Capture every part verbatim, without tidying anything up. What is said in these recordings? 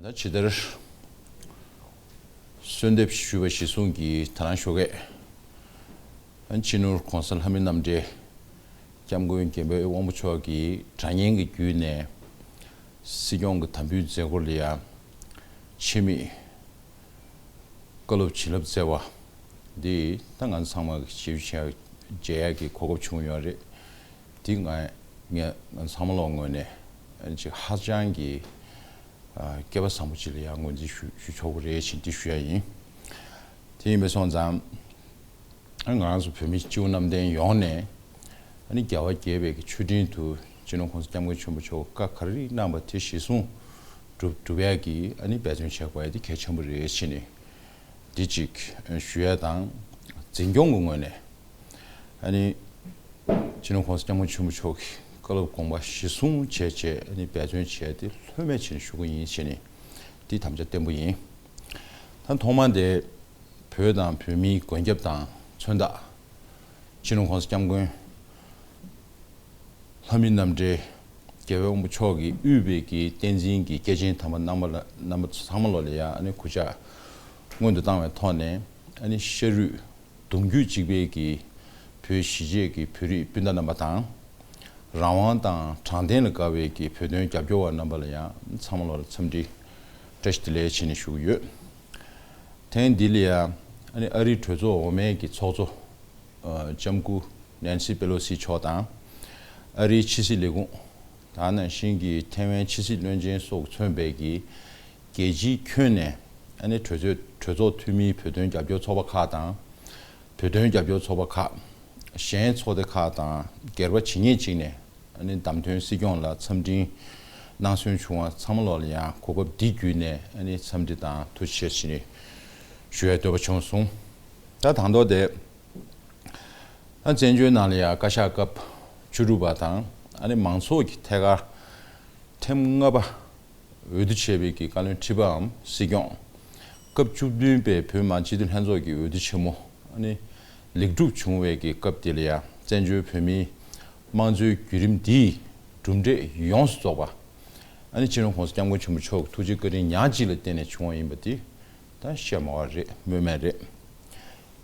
ད་ཇི་ལྟར་གསོལ་འདེབས་ཞུས་པ་གཞིར་བཟུང་གིས། ད་རང་ཞོགས་ཀས་སྤྱི་ནོར་༸གོང་ས་ལྷ་མི་རྣམ་འདྲེན་༸སྐྱབས་མགོན་རྒྱལ་བའི་དབང་པོ་མཆོག་གིས་དྲ་བརྙན་གྱི་བརྒྱུད་ནས་སྲིད་སྐྱོང་གི་དམ་འབུལ་མཛད་སྒོ་ལ་ཡང་ཆེད་དམིགས་བཀའ་སློབ་བྱིན་རླབས་སྩལ་བ་འདི་ད་ང་ཚོ་ཚང་མ་གིས་ཞིབ་ཞིབ་མཇལ་ཡག་གི་གོ་སྐབས་བྱུང་ཡོད་རེད། འདི་ང་ང་ང་ཚང་མ་ལོག་ངོས་ནས་ཅིག་ཧ་ཅང་གི་ཨ་སྐལ་བ་བཟང་པོ་ཅིག་ལ་ཡང་ངོས་འཛིན་ཞུ་ཞུ་ཆོག་གི་རེད་ཅེས་འདི་ཞུ་ཡ་ཡིན། དེ་ཡིན་པ་སོང་ཙང་ཨ་ང་རང་ཚོ་བོད་མི་སྤྱི་བོ་གནམ་བསྟན་ཡོངས་ནས་ཨ་ནི་རྒྱལ་བ་དགྱེས་པའི་གི་མཆོད་སྤྲིན་དུ་སྤྱི་ནོར་༸གོང་ས་༸སྐྱབས་མགོན་ཆེན་པོ་མཆོག་བཀའ་ག་རེ་གནང་བ་དེ་གཞིར་བཟུང་སྒྲུབ་སྒྲུབ་ཡ་གི་ཨ་ནི་འབད་བརྩོན་བྱེད་དགོས་ཡ་དེ་གལ་ཆེན་པོ་རེད་ཅེས་ནི་འདི་གཅིག་ཞུ་ཡ་དང་། འཛིན་སྐྱོང་གི་ངོས་ནས་ཨ་ནི་སྤྱི་ནོར་༸གོང་ས་༸སྐྱབས་མགོན་ཆེན་པོ་མཆོག་གི་བཀའ་སློབ་དགོངས་པ་གཞིར་བཟུང་བྱས་བྱས་ཨ་ནི་འབད་བརྩོན་བྱས་ཏེ་ལྷོད་མེད་བྱས་ནས་ཞུ་གི་ཡིན་ཞེས་ནི་འདི་དམ་བཅའ་བརྟན་པོ་ཡིན། ད་ཐོག་མ་དེ་བོད་དང་བོད་མིའི་མགོན་སྐྱབས་དང་མཚོན་རྟགས་སྤྱི་ནོར་༸གོང་ས་༸སྐྱབས་མགོན་ལྷ་མི་རྣམ་འདྲེན་རྒྱལ་བའི་དབང་པོ་མཆོག་གིས་དབུས་པའི་གི་བསྟན་འཛིན་གྱི་སྐྱེས་ཆེན་དམ་པ་རྣམ་པ་ལ་རྣམ་པ་ཚང་མ་ལོ་ལ་ཡ་ཨ་ནི་གུས་ཕྱག་སྔོན་དུ་བཏང་བའི་ཐོག་ནས་ཨ་ནི་ཤ་རུས་གདུང་རྒྱུད་གཅིག་པའི་གི་བོད་གཞིས་བྱེས་ཀྱི་བོད་རིགས་སྤུན་ཟླ་རྣམ་པ་དང་། རང་དབང་དང་དྲང་བདེན་ལ་དགའ་བའི་གི་བོད་དོན་རྒྱབ་སྐྱོར་བ་རྣམ་པ་ལ་ཡང་ཚང་མ་ལོ་ལ་འཚམས་འདྲི་བཀྲ་ཤིས་བདེ་ལེགས་བྱས་ནས་ཞུ་གི་ཡོད། ཐེངས་འདི་ལ་ཡང་ཨ་ནི་ཨ་རིའི་གྲོས་ཚོགས་འོག་མའི་གི་ཚོགས་གཙོ་ཨ་ལྕམ་སྐུ་ནན་སི་པེ་ལོ་སི་མཆོག་དང་། ཨ་རིའི་ཕྱི་སྲིད་ལས་ཁུངས་དེ་ནང་བཞིན་གྱི་ཐེ་ཝན་ཕྱི་སྲིད་བློན་ཆེན་སོགས་མཚོན་པའི་གི་རྒྱལ་སྤྱིའི་ཁྱོན་ནས་ཨ་ནི་གྲོས་ཚོགས་གྲོས་ཚོགས་འཐུས་མིའི་བོད་དོན་རྒྱབ་སྐྱོར་ཚོགས་པ་ཁག་དང་། བོད་དོན་རྒྱབ་སྐྱོར་ཚོགས་པ་ཁག་གཞན་ཚོགས་སྡེ་ཁག་དང་སྒེར་པ་ཇི་སྙེད་ཅིག་ནས་ཨ་ནི་བདམས་ཐོན་སྲིད་སྐྱོང་ལ་འཚམས་འཕྲིན་གནང་སོན་བྱུང་བ་ཚང་མ་ལོ་ལ་ཡང་གོ་སྐབས་འདི་བརྒྱུད་ནས་ཨ་ནི་འཚམས་འདྲི་དང་ཐུགས་རྗེ་ཆེ་ཞུ་ནི་ཞུ་ཡའི་འདོད་པ་བྱུང་སོང་། ད་དང་ཐོག་དེ་ད་བཙན་བྱོལ་ནང་ལ་ཡང་བཀའ་ཤག་སྐབས་བཅུ་དྲུག་པ་དང་ཨ་ནི་མང་ཚོགས་ཀྱི་ཐད་ཀར་ཐེངས་ལྔ་པ་འོས་བསྡུ་བྱས་པའི་གི་བཀའ་བློན་ཁྲི་པའམ་སྲིད་སྐྱོང་། སྐབས་བཅུ་བདུན་པའི་བོད་མི་མང་སྤྱི་འཐུས་ལྷན་ཚོགས་ཀྱི་འོས་བསྡུ་ཆེན་མོ་ཨ་ནི་ལེགས་གྲུབ་བྱུང་བའི་གི་སྐབས་དེ་ལ་ཡང་བཙན་བྱོལ་བོད་མིའི་དམངས་གཙོའི་བརྒྱུད་རིམ་འདིའི་གྲུབ་འབྲས་ཡོངས་སུ་རྫོགས་པ་ཨ་ནི་སྤྱི་ནོར་༸གོང་ས་༸སྐྱབས་མགོན་ཆེན་པོ་མཆོག་གི་ཐུགས་རྗེ་བཀའ་དྲིན་ཉག་གཅིག་ལ་བརྟེན་ནས་བྱུང་བ་ཡིན་པ་དེ་ད་བཤད་མ་དགོས་རེད། སྨོས་མེད་རེད།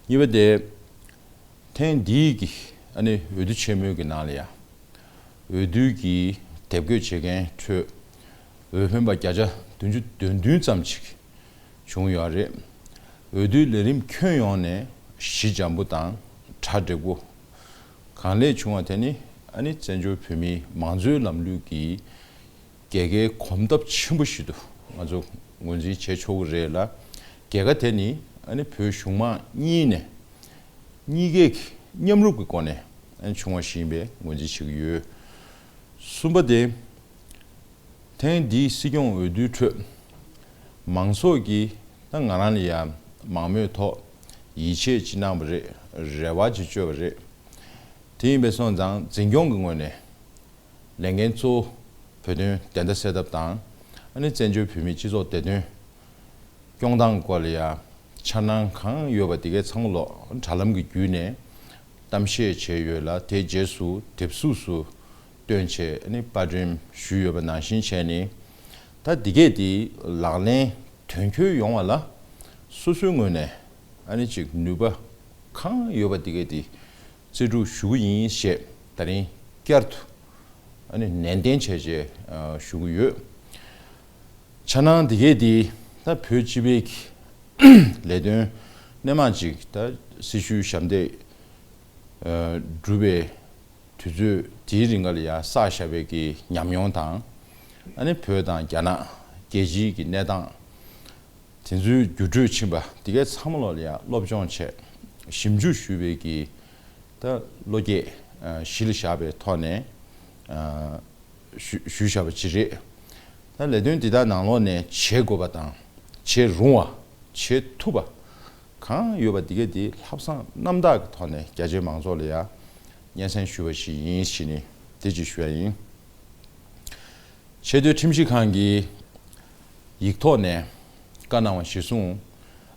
གཉིས་པ་དེ། ཐེངས་འདིའི་གི་ཨ་ནི་འོས་བསྡུ་ཆེན་མོའི་གི་ནང་ལ་ཡང་འོས་བསྡུའི་གི་དེབ་འགོད་བྱེད་མཁན་ཁྲོད་འོས་འཕེན་པ་བརྒྱ་ཆ་བདུན་ཅུ་དོན་བདུན་ཙམ་ཞིག་བྱུང་ཡོད་རེད། འོས་བསྡུའི་ལས་རིམ་ཁྱོན་ཡོངས་ནས་ཞི་འཇམ་པོ་དང་གྲ་འགྲིག་པོ་གང་ལེགས་བྱུང་བ་དེ་ནི་ཨ་ནི་བཙན་བྱོལ་བོད་མིའི་མང་གཙོའི་ལམ་ལུགས་ཀྱི་རྒྱལ་ཁའི་གོམ་སྟབས་ཆེན་པོ་ཞིག་ཏུ་ང་ཚོ་ངོས་འཛིན་བྱེད་ཆོག་གི་རེད་ལ། རྒྱལ་ཁ་དེ་ནི་ཨ་ནི་བོད་གཞུང་མང་གཉིས་ནས་གཉིས་ཀས་མཉམ་རུབ་ཀྱི་སྒོ་ནས་ཨ་ནི་བྱུང་བ་ཞིག་ཡིན་པའི་ངོས་འཛིན་བྱེད་ཀྱི་ཡོད། གསུམ་པ་དེ། ཐེངས་འདིའི་སྲིད་སྐྱོང་འོས་བསྡུའི་ཁྲོད་མང་ཚོགས་ཀྱིས་ད་ང་རང་ལ་ཡང་མང་མོས་ཐོག་ཡིད་ཆེས་ཅིག་གནང་བ་རེད། རེ་བ་ཅིག་བཅོལ་བ་རེད། དེ་ཡིན་པས་སོང་ཙང་འཛིན་སྐྱོང་གི་ངོས་ནས། ལས་འགན་གཙོ་བོ་བོད་དོན་བདེན་མཐའ་གསལ་ཐབས་དང་། ཨ་ནི་བཙན་བྱོལ་བོད་མིའི་སྤྱི་ཚོགས་བདེ་དོན་སྐྱོང་སྟངས་སྐོར་ལ་ཡང་འཆར་སྣང་གང་ཡོད་པ་དེ་གའི་ཚང་མ་ལོ་དྲ་ལམ་གྱི་བརྒྱུད་ནས་གཏམ་བཤད་བྱས་ཡོད་ལ། དེའི་རྗེས་སུ་དེབ་གཟུགས་སུ་བཏོན་བྱས་ཨ་ནི་པར་སྐྲུན་ཞུས་ཡོད་པ་ནང་བཞིན་བྱས་ནས། ད་འདི་གས་དེ་ལག་ལེན་དོན་འཁྱོལ་ཡོང་བ་ལ་སོ་སོའི་ངོས་ནས་ཨ་ནི་ཅིག་ནུས་པ་གང་ཡོད་པ་དེ་གས་དེ་རྩལ་སྤྲུགས་ཞུ་གི་ཡིན་ཞེས་ད་རིང་བསྐྱར་དུ་ཨ་ནི་ནན་ཏན་བྱས་བྱས་ཨ་ཞུ་གི་ཡོད། འཆར་སྣང་འདི་གས་འདི་ད་བོད་སྤྱི་པའི་གི་ལས་དོན་སྣེ་མང་ཅིག་ད་སྲི་ཞུའི་ཞབས་འདེགས་ཨ་སྒྲུབ་པའི་དུས་ཚོད་དེའི་རིང་ག་ལ་ཡང་བསགས་བཞག་པའི་གི་ཉམས་མྱོང་དང་། ཨ་ནི་བོད་དང་རྒྱ་ནག་རྒྱལ་སྤྱིའི་གི་གནས་སྟངས་དེ་ཚོའི་འགྱུར་འགྲོས་ཕྱིན་པ་དེ་གའི་ཚང་མ་ལོ་ལ་ཡང་སློབ་སྦྱོང་བྱས། ཞིབ་འཇུག་ཞུས་པའི་གི་ད་བློ་སྐྱེད་ཨ་གཞི་ལ་བཞག་པའི་ཐོག་ནས་ཨ་ཞུ་ཞུས་བཞག་པ་ཅིག་རེད། ད་ལས་དོན་འདི་དག་ནང་ལོགས་ནས་བྱེད་དགོས་པ་དང་བྱེད་རུང་བ་བྱེད་ཐུབ་པ་གང་ཡོད་པ་འདི་གས་འདི་ལྷག་བསམ་རྣམ་དག་གི་ཐོག་ནས་རྒྱ་ཆེའི་མང་ཚོགས་ལ་ཡང་སྙན་སེང་ཞུ་བ་ཞིག་ཡིན་ཞེས་ནི་དེ་ཅིག་ཞུ་ཡ་ཡིན། ཆེས་མཐོའི་ཁྲིམས་ཞིབ་ཁང་གིས་ཡིག་ཐོག་ནས་བཀའ་གནང་བ་གཞིར་བཟུང་།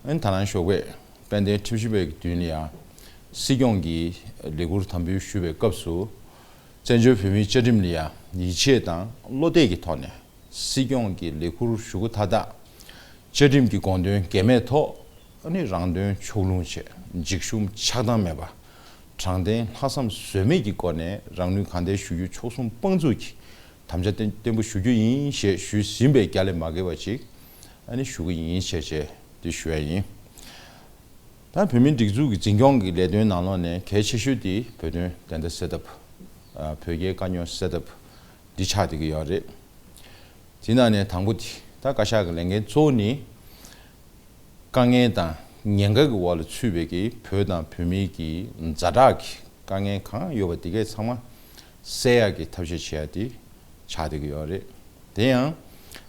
ཨ་ནི་ད་ནང་ཞོགས་པའི་དཔལ་ལྡན་ཁྲིམས་ཞིབ་པའི་མདུན་ལ་ཡང་སྲིད་སྐྱོང་གིས་ལས་ཁུར་དམ་འབུལ་ཞུ་བའི་སྐབས་སུ། བཙན་བྱོལ་བོད་མིའི་བཅའ་ཁྲིམས་ལ་ཡང་ཡིད་ཆེས་དང་བློ་གཏད་ཀྱི་ཐོག་ནས་ སྲིད་སྐྱོང་གི་ལས་ཁུར་ཞུ་སྒོ་མཐའ་དག་བཅའ་ཁྲིམས་ཀྱི་དགོངས་དོན་འགལ་མེད་ཐོག་ཨ་ནི་རང་དོན་ཕྱོགས་ལྷུང་བྱས། འཇིགས་ཞུམ་ཆགས་སྡང་མེད་པ། དྲང་བདེན་ལྷག་བསམ་ཟོལ་མེད་ཀྱི་སྒོ་ནས་རང་ནུས་གང་ལྡན་ཞུ་རྒྱུ་ཕྱོགས་མཚུངས་དཔང་བཙུགས་ཀྱིས་དམ་བཅའ་བརྟན་བརྟན་པོ་ཞུ་རྒྱུ་ཡིན་ཞེས་ཞུས་ཟིན་པའི་རྒྱ་ལས་མ་འགལ་བ་ཅིག་ཨ་ནི་ཞུ་གི་ཡིན་ཞེས་བྱས་འདི་ཞུ་ཡ་ཡིན། ད་བོད་མིའི་སྒྲིག་འཛུགས་ཀྱི་འཛིན་སྐྱོང་གི་ལས་དོན་ནང་ལོགས་ནས་གལ་ཆེ་ཤོས་དེ་བོད་དོན་བདེན་མཐའ་གསལ་ཐབས། ཨ། བོད་རྒྱའི་དཀའ་རྙོག་སེལ་ཐབས་འདི་ཆགས་བསྡད་ཀྱི་ཡོད་རེད། དེ་ནང་ནས་དང་པོ་དེ་ད་བཀའ་ཤག་གི་ལས་འགན་གཙོ་བོ་ནི། དཀའ་ངལ་དང་ཉེན་ཁ་གི་འོག་ལ་ཚུད་པའི་གི་བོད་དང་བོད་མིའི་གི་ཛ་དྲག་གི་དཀའ་ངལ་གང་ཡོད་པ་དེ་གས་ཚང་མ་སེལ་ཡག་གི་ཐབས་ཤེས་བྱེད་ཡག་དེ་ཆགས་བསྡད་ཀྱི་ཡོད་རེད། དེ་ཡང་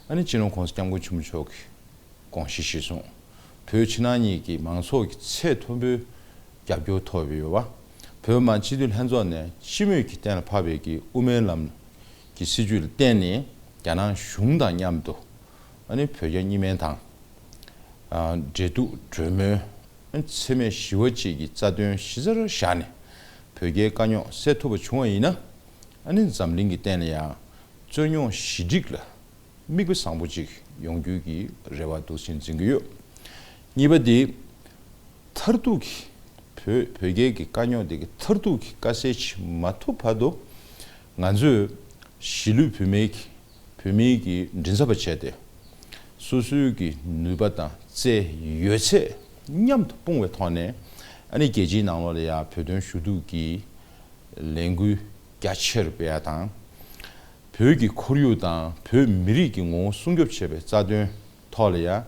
ཨ་ནི་སྤྱི་ནོར་༸གོང་ས་༸སྐྱབས་མགོན་ཆེན་པོ་མཆོག་གི་དགོངས་གཞི་གཞིར་བཟུང་། བོད་ཕྱི་ནང་གཉིས་ཀྱི་མང་ཚོགས་ཀྱི་ཚད་མཐོན་པོའི་རྒྱབ་སྐྱོར་ཐོབ་ཡོད་པ། བོད་མི་མང་སྤྱི་འཐུས་ལྷན་ཚོགས་ནས་སྤྱི་མོས་ཀྱིས་གཏན་ལ་ཕབ་པའི་གི་དབུ་མའི་ལམ་གྱི་སྲིད་བྱུས་ལ་བརྟེན་ནས་རྒྱ་ནག་གཞུང་དང་མཉམ་དུ་ཨ་ནི་བོད་རྒྱ་གཉིས་སྨན་དང་། ཨ། འབྲེལ་གཏུག་གྲོས་མོལ། ཨ་ནི་འཚེ་མེད་ཞི་བ་བཅས་ཀྱི་རྩ་དོན་གཞི་རྩར་བཞག་ནས་བོད་རྒྱའི་དཀའ་རྙོག་སེལ་ཐུབ་པ་བྱུང་བ་ཡིན་ན། ཨ་ནི་འཛམ་གླིང་གི་སྟེང་ལ་ཡང་རྩོད་རྙོག་ཞི་འགྲིག་ལ་མིག་དཔེ་བཟང་པོ་ཅིག་ཡོང་རྒྱུའི་གི་རེ་བ་འདུག་སེ་འཛིན་གྱི་ཡོད། གཉིས་པ་དེ། མཐར་ཐུག་གི་བོད་བོད་རྒྱའི་གི་དཀའ་རྙོག་དེ་གི་མཐར་ཐུག་གི་དཀའ་སེལ་བྱེད་མ་ཐུབ་བར་དུ། ང་ཚོས་གཞིས་ལུས་བོད་མིའི་གི་བོད་མིའི་གི་མགྲིན་ཚབ་པ་བྱས་ཏེ། སོ་སོའི་གི་ནུས་པ་དང་རྩལ་ཡོད་ཚད་མཉམ་དུ་སྤུངས་པའི་ཐོག་ནས། ཨ་ནི་རྒྱལ་སྤྱིའི་ནང་ལོགས་ལ་ཡང་བོད་དོན་ཞུ་གཏུག་གི་ལས་འགུལ་རྒྱ་ཆེར་སྤེལ་ཡ་དང་། བོད་ཀྱི་ཁོར་ཡུག་དང་བོད་མི་རིགས་ཀྱི་ངོ་བོ་སྲུང་སྐྱོབ་བྱེད་པའི་རྩ་དོན་ཐོག་ལ་ཡང་།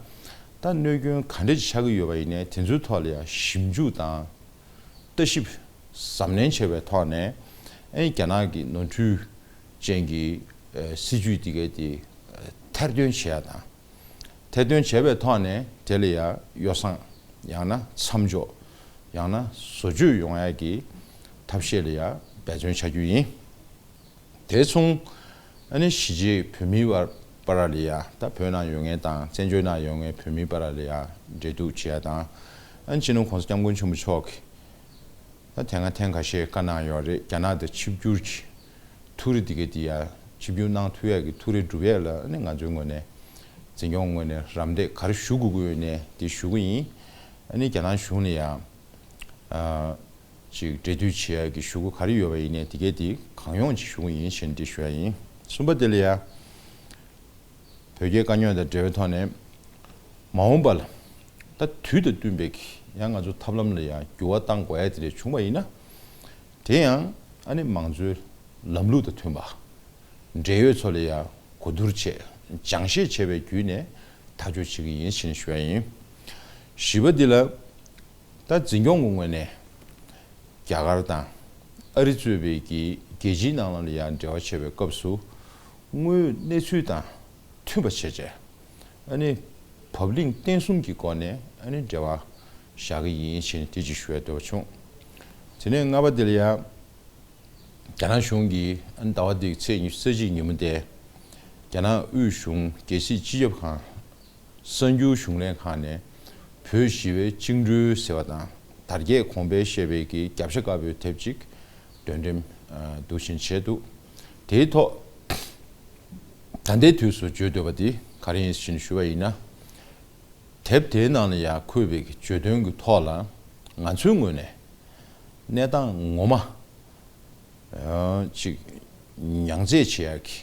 ད་གནོད་སྐྱོན་ག་འདྲ་ཅིག་ཆགས་ཀྱི་ཡོད་པ་ཡིན་ནའི་དེ་ཚོའི་ཐོག་ལ་ཡང་ཞིབ་འཇུག་དང་། ལྟ་ཞིབ་གཟབ་ནན་བྱས་པའི་ཐོག་ནས། ཨེ། རྒྱ་ནག་གི་ནོར་འཁྲུལ་ཅན་གྱི་ཨེ་སྲིད་ཇུས་དེ་གའི་དེ་ཨེ་ཐེར་འདོན་བྱེད་ཡ་དང་། ཐེར་འདོན་བྱས་པའི་ཐོག་ནས་དེ་ལ་ཡང་ཡོ་བསྲང་། ཡང་ན་མཚམས་འཇོག། ཡང་ན་བཟོ་བཅོས་ཡོང་ཡ་གི་ཐབས་ཤེས་ལ་ཡང་འབད་བརྩོན་བྱ་རྒྱུ་ཡིན། དེ་མཚུངས། ཨ་ནི་གཞིས་བྱེས་བོད་མིའི་བར་བར་ལ་ཡ། ད་བོད་ནང་ཡོད་མཁན་དང་བཙན་བྱོལ་ནང་ཡོད་མཁན་བོད་མིའི་བར་ལ་ཡ་འབྲེལ་གཏུག་བྱེད་ཡ་དང་། ཨ་ནི་སྤྱི་ནོར་༸གོང་ས་༸སྐྱབས་མགོན་ཆེན་པོ་མཆོག་གིས་ད་དེ་སྔ་ཐེངས་ཁ་ཤས་བཀའ་གནང་ཡོད་རེད། རྒྱ་ནག་དང་ཆིབས་བསྒྱུར་གྱི་ཐུགས་རེ་འདི་ག་འདི་ཡ་ཆིབས་བསྒྱུར་གནང་ཐུབ་ཡ་གི་ཐུགས་རེ་སྒྲུབ་ཡ་ལ། ཨ་ནི་ང་ཚོའི་ངོས་ནས་འཛིན་སྐྱོང་ངོས་ནས་རམ་འདེགས་ག་རེ་ཞུ་དགོས་ཀྱི་ཡོད་ནའི་དེ་ཞུ་གི་ཡིན། ཨ་ནི་རྒྱ་ནག་གཞུང་ལ་ཡ། ཨ། ཅིག་འབྲེལ་མཐུད་བྱེད་ཡ་གི་ཞུ་སྒོ་ག་རེ་ཡོད་པ་ཡིན་ནའི་དེ་གའི་དེ་གང་ཡོང་ཅིག་ཞུ་གི་ཡིན་ཞེས་འདི་ཞུ་ཡ་ཡིན། གསུམ་པ་དེ་ལ་ཡ། བོད་རྒྱའི་དཀའ་རྙོག་དང་འབྲེལ་བའི་ཐོག་ནས། མ་འོངས་པ་ལ་ད་དུས་དང་བསྟུན་པའི་གི་ཡང་ང་ཚོ་ཐབས་ལམ་ལ་ཡང་འགྱུར་བ་གཏང་དགོས་ཡ་དེ་འདྲ་བྱུང་བ་ཡིན་ན། དེ་ཡང་ཨ་ནི་མང་གཙོའི་ལམ་ལུགས་དང་མཐུན་པ། འབྲེལ་ཡོད་ཚོ་ལ་ཡང་གོ་བསྡུར་བྱས། སྦྱང་བཤད་བྱས་པའི་བརྒྱུད་ནས་ཐག་གཅོད་བྱེད་ཀྱི་ཡིན་ཞེས་ཞུ་ཡ་ཡིན། བཞི་པ་འདི་ལ། ད་འཛིན་སྐྱོང་གི་ངོས་ནས་རྒྱ་གར་དང་ཨ་རི་གཙོས་པའི་གི་རྒྱལ་སྤྱིའི་ནང་ལ་ཡང་འབྲེལ་བ་བྱེད་པའི་སྐབས་སུ། དངོས་ཡོད་གནས་ཚུལ་དང་མཐུན་པ་བྱས་རྗེས། ཨ་ནི་བབ་བརླིང་བརྟན་གསུམ་གྱི་སྒོ་ནས་ཨ་ནི་འབྲེལ་བ་བཞག་གི་ཡིན་ཞེས་ནས་དེ་ཅིག་ཞུ་ཡ་འདོད་པ་བྱུང་། དེ་ནས་ལྔ་པ་དེ་ལ་ཡང་། རྒྱ་ནག་གཞུང་གིས་ཨ་ནི་ཟླ་བ་འདིའི་ཚེས་ཉི་ཤུ་རྩ་གཅིག་ཉིན་མོ་དེ། རྒྱ་ནག་དབུས་གཞུང་རྒྱལ་སྲིད་སྤྱི་ཁྱབ་ཁང་། གསར་འགྱུར་གཞུང་ལས་ཁང་ནས་བོད་ཞི་བའི་བཅིངས་འགྲོལ་ཟེར་བ་དང་དར་རྒྱས་གོང་འཕེལ་ཞེས་པའི་གི་རྒྱབ་ཤ་དཀར་པོའི་དེབ་ཅིག་འདོན་འགྲེམས་འདུག་བཞིན་བྱས་འདུག་དེའི་ཐོག་ད་ལྟའི་དུས་སུ་བརྗོད་འདོད་པ་འདི་ག་རེ་ཡིན་ཞེས་ཞུ་བ་ཡིན་ན། དེབ་དེའི་ནང་ལ་ཡང་འཁོད་པའི་གི་བརྗོད་དོན་གྱི་ཐོག་ལ་ང་ཚོའི་ངོས་ནས་གནས་སྟངས་ངོ་མ་ཅིག་མྱང་རྩད་བྱེད་ཡག་གི་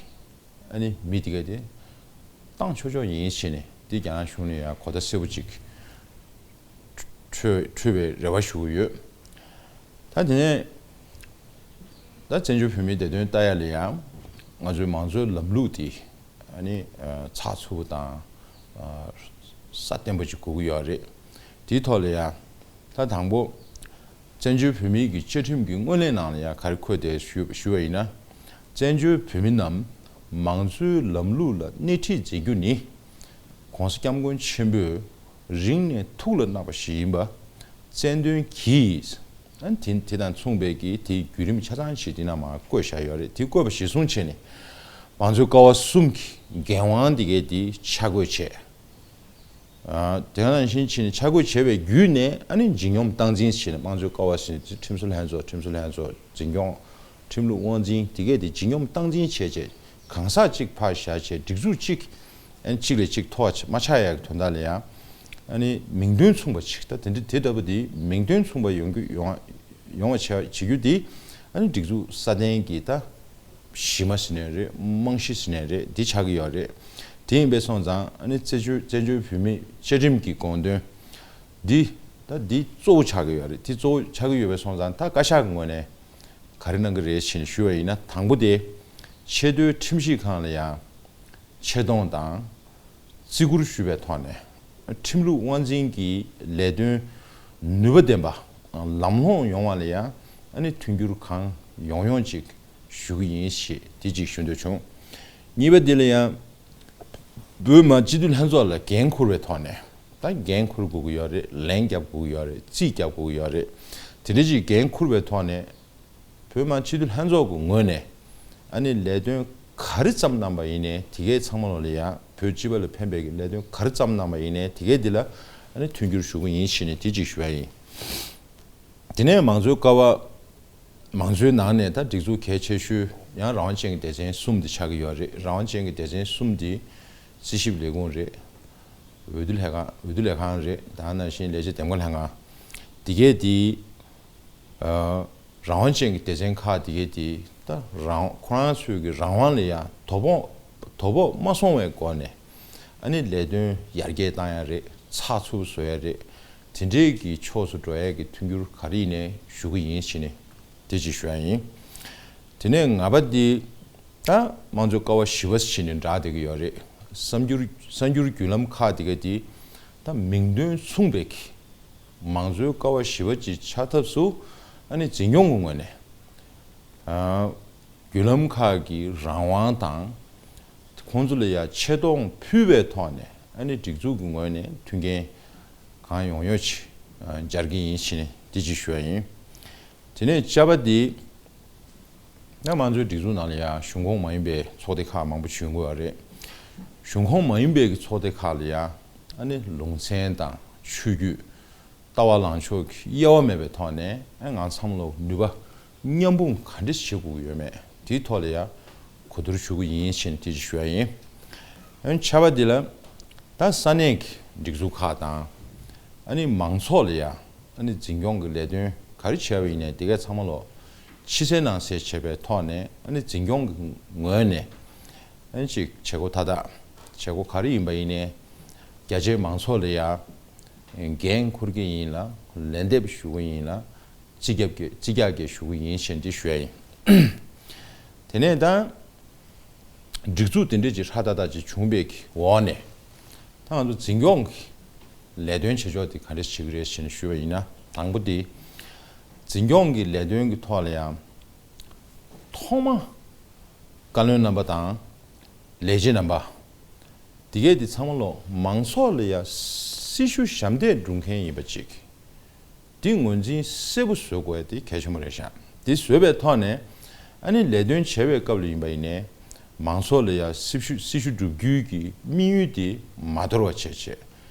ཨ་ནི་མི་དེ་ག་དེ་བཏང་ཆོག་ཆོག་ཡིན་ཞེས་ནས་འདི་རྒྱ་ནག་གཞུང་ནས་ཡང་གོ་བརྡ་གསལ་པོ་ཅིག་འཕྲོད་འཕྲོད་པའི་རེ་བ་ཞུ་གི་ཡོད། ད་དེ་ནས་ད་བཙན་བྱོལ་བོད་མིའི་བདེ་དོན་ལྟ་ཡ་ལ་ཡང་ང་ཚོའི་མང་གཙོའི་ལམ་ལུགས་དེ་ཨ་ནི་ཚགས་ཚུད་པོ་དང་སྲ་བརྟན་པོ་ཅིག་དགོས་ཀྱི་ཡོད་རེད། དེའི་ཐོག་ལ་ཡང་། ད་དང་པོ། བཙན་བྱོལ་བོད་མིའི་གི་བཅའ་ཁྲིམས་ཀྱི་སྔོན་གླེང་ནང་ལ་ཡང་ག་རེ་འཁོད་དེ་ཞུ་ཞུ་བ་ཡིན་ན། བཙན་བྱོལ་བོད་མི་རྣམས་མང་གཙོའི་ལམ་ལུགས་ལ་སྣེ་ཁྲིད་མཛད་རྒྱུ་ནི། ༸གོང་ས་༸སྐྱབས་མགོན་ཆེན་པོས་རིང་ནས་ཐུགས་ལ་བརྣག་པ་ཞིག་ཡིན་པ་རྩལ་འདོན་གྱིས། ཨ་ནི་དེ་དེ་དང་མཚུངས་པའི་གི་དེའི་བརྒྱུད་རིམ་ཆ་ཚང་ཞིག་དེ་ནང་མར་བཀོད་བཞག་ཡོད་རེད། དེ་བཀོད་པ་གཞིར་བཟུང་བྱས་ནས། མང་གཙོའི་ཀ་བ་གསུམ་གྱི་འགན་དབང་དེ་གའི་དེ་ཆ་བགོས་བྱས། ཨ། དེ་ནང་བཞིན་བྱས་ནས་ཆ་བགོས་བྱས་པའི་བརྒྱུད་ནས་ཨ་ནི་ཇི་སྙོམས་སྟངས་འཛིན་བྱས་ནས་དམངས་གཙོའི་ཀ་བ་ཟེར་ནས་ཁྲིམས་བཟོ་ལྷན་ཚོགས། ཁྲིམས་བཟོ་ལྷན་ཚོགས་འཛིན་སྐྱོང་། ཁྲིམས་ལུགས་དབང་འཛིན་དེ་གས་དེ་ཇི་སྙོམས་སྟངས་འཛིན་བྱས་བྱས་ གང་ཟག་གཅིག་ཕར་བཞག་བྱས་སྒྲིག་འཛུགས་གཅིག་ཨ་ནི་གཅིག་ལས་གཅིག་མཐོ་བ་ཆ་མ་ཆགས་ཡག་གི་དོན་དག་ལ་ཡང་ཨ་ནི་མིང་དོན་མཚུངས་པ་ཅིག་ད་དེ་འདྲ་དེ་ལྟ་བུ་དེ་མིང་དོན་མཚུངས་པ་ཡོང་རྒྱུ་ཡོང་ཡོང་བ་བྱ་བྱེད་རྒྱུ་དེ་ཨ་ནི་སྒྲིག་འཛུགས་སྲ་བརྟན་གྱི་ད་གཞི་མ་ཟེར་ནའི་རེད། རྨང་གཞི་ཟེར་ནའི་རེད། འདི་ཆགས་ཀྱི་ཡོད་རེད། དེ་ཡིན་པས་སོང་ཙང་ཨ་ནི་བཙན་བྱོལ་བཙན་བྱོལ་བོད་མིའི་བཅའ་ཁྲིམས་ཀྱི་དགོངས་དོན་འདི་ད་འདི་གཙོ་བོ་ཆགས་ཀྱི་ཡོད་རེད། འདི་གཙོ་བོ་ཆགས་ཀྱི་ཡོད་པས་སོང་ཙང་ད་བཀའ་ཤག་གི་ངོས་ནས་ག་རེ་གནང་གི་རེད་ཞེས་ཞུས་པ་ཡིན་ན། དང་པོ་དེ་ཆེས་མཐོའི་ཁྲིམས་ཞིབ་ཁང་ལ་ཡང་ཆེ་མཐོང་དང་བརྩི་བཀུར་ཞུ་བའི་ཐོག་ནས་ཁྲིམས་ལུགས་དབང་འཛིན་གྱི་ལས་དོན་ནུས་པ་ལྡན་པ་ལམ་ལྷོང་ཡོང་བ་ལ་ཡང་ཨ་ནི་མཐུན་འགྱུར་གང་ཡོང་ཡོང་ཅིག་ཞུ་གི་ཡིན་ཞེས་དེ་གཅིག་ཞུ་འདོད་བྱུང་། གཉིས་པ་འདི་ལ་ཡང་བོད་མི་སྤྱི་འཐུས་ལྷན་ཚོགས་ལ་འགན་འཁུར་བའི་ཐོག་ནས་ད་འགན་འཁུར་དགོས་ཀྱི་ཡོད་རེད། ལན་རྒྱབ་དགོས་ཀྱི་ཡོད་རེད། རྩིས་རྒྱབ་དགོས་ཀྱི་ཡོད་རེད། དེ་འདྲ་ཅིག་འགན་འཁུར་བའི་ཐོག་ནས་བོད་མི་སྤྱི་འཐུས་ལྷན་ཚོགས་ཀྱི་ངོས་ནས་ཨ་ནི་ལས་དོན་ག་རེ་བརྩམས་གནང་པ་ཡིན་ནའི་དེ་གའི་ཚང་མ་ལོ་ལ་ཡང་བོད་སྤྱི་པ་ལ་ཕན་པའི་གི་ལས་དོན་ག་རེ་བརྩམས་གནང་པ་ཡིན་ནའི་དེ་གའི་འདི་ལ་ཨ་ནི་མཐུན་འགྱུར་ཞུ་གི་ཡིན་ཞེས་ནས་དེ་གཅིག་ཞུ་ཡ་ཡིན། དེ་ནས་མང་གཙོའི་ཀ་བ་མང་གཙོའི་ནང་ནས་ད་སྒྲིག་འཛུགས་གལ་ཆེ་ཤོས་ཡང་རང་དབང་ཅན་གྱི་སྡེ་ཚན་གསུམ་དེ་ཆགས་ཀྱི་ཡོད་རེད། རང་དབང་ཅན་གྱི་སྡེ་ཚན་གསུམ་དེ་རྩིས་ཞིབ་ལས་ཁུངས་རེད། འོས་བསྡུ་ལྷན་ཁང་། འོས་བསྡུ་ལས་ཁང་རེད། ད་ནང་བཞིན་ལས་བྱེད་འདེམས་བསྐོ་ལྷན་ཁང་། དེ་གས་དེ་ཨ་རང་དབང་ཅན་གྱི་སྡེ་ཚན་ཁག་དེ་གས་དེ་ད་རང་ཁོ་རང་ཚོའི་གི་རང་དབང་ལ་ཡང་དོ་ཕོག་དོ་ཕོག་མ་སོང་བའི་སྒོ་ནས་ཨ་ནི་ལས་དོན་ཡར་རྒྱས་བཏང་ཡ་རེད། ཚགས་ཚུད་བཟོ་ཡ་རེད། དེ་འདྲའི་གི་ཕྱོགས་སུ་འགྲོ་ཡ་གི་མཐུན་འགྱུར་ག་རེ་ཡིན་ནའི་ཞུ་གི་ཡིན་ཞེས་ནས་དེ་ཅིག་ཞུ་ཡ་ཡིན། དེ་ནས་ལྔ་པ་འདི་ད་དམངས་གཙོའི་ཀ་བ་བཞི་པ་ཞེས་ནས་བསྒྲགས་བསྡད་ཀྱི་ཡོད་རེད། གསར་འགྱུར་གསར་འགྱུར་བརྒྱུད་ལམ་ཁག་དེ་ག་དེ་ད་མིང་དོན་མཚུངས་པའི་གི་མང་གཙོའི་ཀ་བ་བཞི་པ་ཅིག་ཆགས་ཐབས་སུ་ཨ་ནི་འཛིན་སྐྱོང་གི་ངོས་ནས་ཨ་བརྒྱུད་ལམ་ཁག་གི་རང་དབང་དང་ཁོང་ཚོ་ལ་ཡང་ཆེ་མཐོང་ཕུལ་བའི་ཐོག་ནས་ཨ་ནི་སྒྲིག་འཛུགས་ཀྱི་ངོས་ནས་མཐུན་རྐྱེན་གང་ཡོང་ཡོང་ཅིག་སྦྱར་གྱི་ཡིན་ཞེས་ནས་དེ་ཅིག་ཞུ་ཡ་ཡིན། དེ་ནས་བཅའ་བ་འདི་ཡང་དམངས་གཙོའི་སྒྲིག་འཛུགས་ནང་ལ་ཡང་གཞུང་ཁོངས་མ་ཡིན་པའི་ཚོགས་སྡེ་ཁག་མང་པོ་ཞིག་ཡོང་གི་ཡོད་རེད། གཞུང་ཁོངས་མ་ཡིན་པའི་གི་ཚོགས་སྡེ་ཁག་ལ་ཡང་ཨ་ནི་ལུང་ཚན་དང་ཆོས་བརྒྱུད་ལྟ་བ་ལངས་ཕྱོགས་ཀྱི་དབྱེ་བ་མེད་པའི་ཐོག་ནས་ཨ་ང་ཚང་མ་ལོ་ནུས་པ་མཉམ་སྤུངས་ག་འདྲ་བྱེད་དགོས་ཀྱི་ཡོད་མེད་དེའི་ཐོག་ལ་ཡང་གོ་བསྡུར་ཞུ་གི་ཡིན་ཞེས་དེ་ཞུ་ཡ་ཡིན། ཨ་ནི་བཅའ་བ་འདི་ལ་ད་ས་གནས་ཀྱི་སྒྲིག་འཛུགས་ཁག་དང་ཨ་ནི་མང་ཚོགས་ལ་ཡང་ཨ་ནི་འཛིན་སྐྱོང་གི་ལས་དོན་ག་རེ་བྱས་པ་ཡིན་ནའི་དེ་གས་ཚང་མ་ལོ་ཕྱི་གསལ་ནང་གསལ་བྱས་པའི་ཐོག་ནས་ཨ་ནི་འཛིན་སྐྱོང་གི་ངོས་ནས་ཨ་ནི་ཅིག་བྱེད་སྒོ་མཐའ་དག་བྱེད་སྒོ་ག་རེ་ཡིན་པ་ཡིན་ནའི་རྒྱ་ཆེའི་མང་ཚོགས་ལ་ཡང་འགན་འཁུར་གྱི་ཡིན་ལ་ལན་འདེབས་ཞུ་གི་ཡིན་ལ་རྩིས་རྒྱག་གི་རྩིས་རྒྱག་གི་ཞུ་གི་ཡིན་ཞེས་འདི་ཞུ་ཡ་ཡིན། དེ་ནས་ད། སྒྲིག་འཛུགས་དེ་འདྲས་ཀྱི་ཧྲ་ཏག་ཏག་ཅིག་བྱུང་བའི་འོག་ནས་ད་ང་ཚོ་འཛིན་སྐྱོང་གི་ལས་དོན་བྱེད་ཕྱོགས་དེ་ག་འདྲས་བྱེད་ཀྱི་རེད་ཞེས་ནས་ཞུས་པ་ཡིན་ན། དང་པོ་དེ་འཛིན་སྐྱོང་གི་ལས་དོན་གྱི་ཐོག་ལ་ཡང་ཐོག་མ་བཀའ་བློན་རྣམ་པ་དང་ལས་བྱེད་རྣམ་པ་དེ་གས་དེ་ཚང་མ་ལོ་མང་ཚོགས་ལ་ཡང་སྲི་ཞུ་ཞབས་འདེགས་སྒྲུབ་མཁན་ཡིན་པ་ཅིག་འདི་ངོས་འཛིན་གསལ་པོ་བཟོ་དགོས་ཡ་དེ་གལ་ཆེན་པོ་རེད་ཤག་འདི་བཟོས་པའི་ཐོག་ནས་ཨ་ནི་ལས་དོན་བྱེད་པའི་སྐབས་ལ་ཡིན་པ་ཡིན་ནའི་མང་ཚོགས་ལ་ཡ་སྲི་ཞུ་སྲི་ཞུ་བསྒྲུབ་རྒྱུའི་གི་དམིགས་ཡུལ་དེ་མ་དོར་བ་བྱས་བྱས་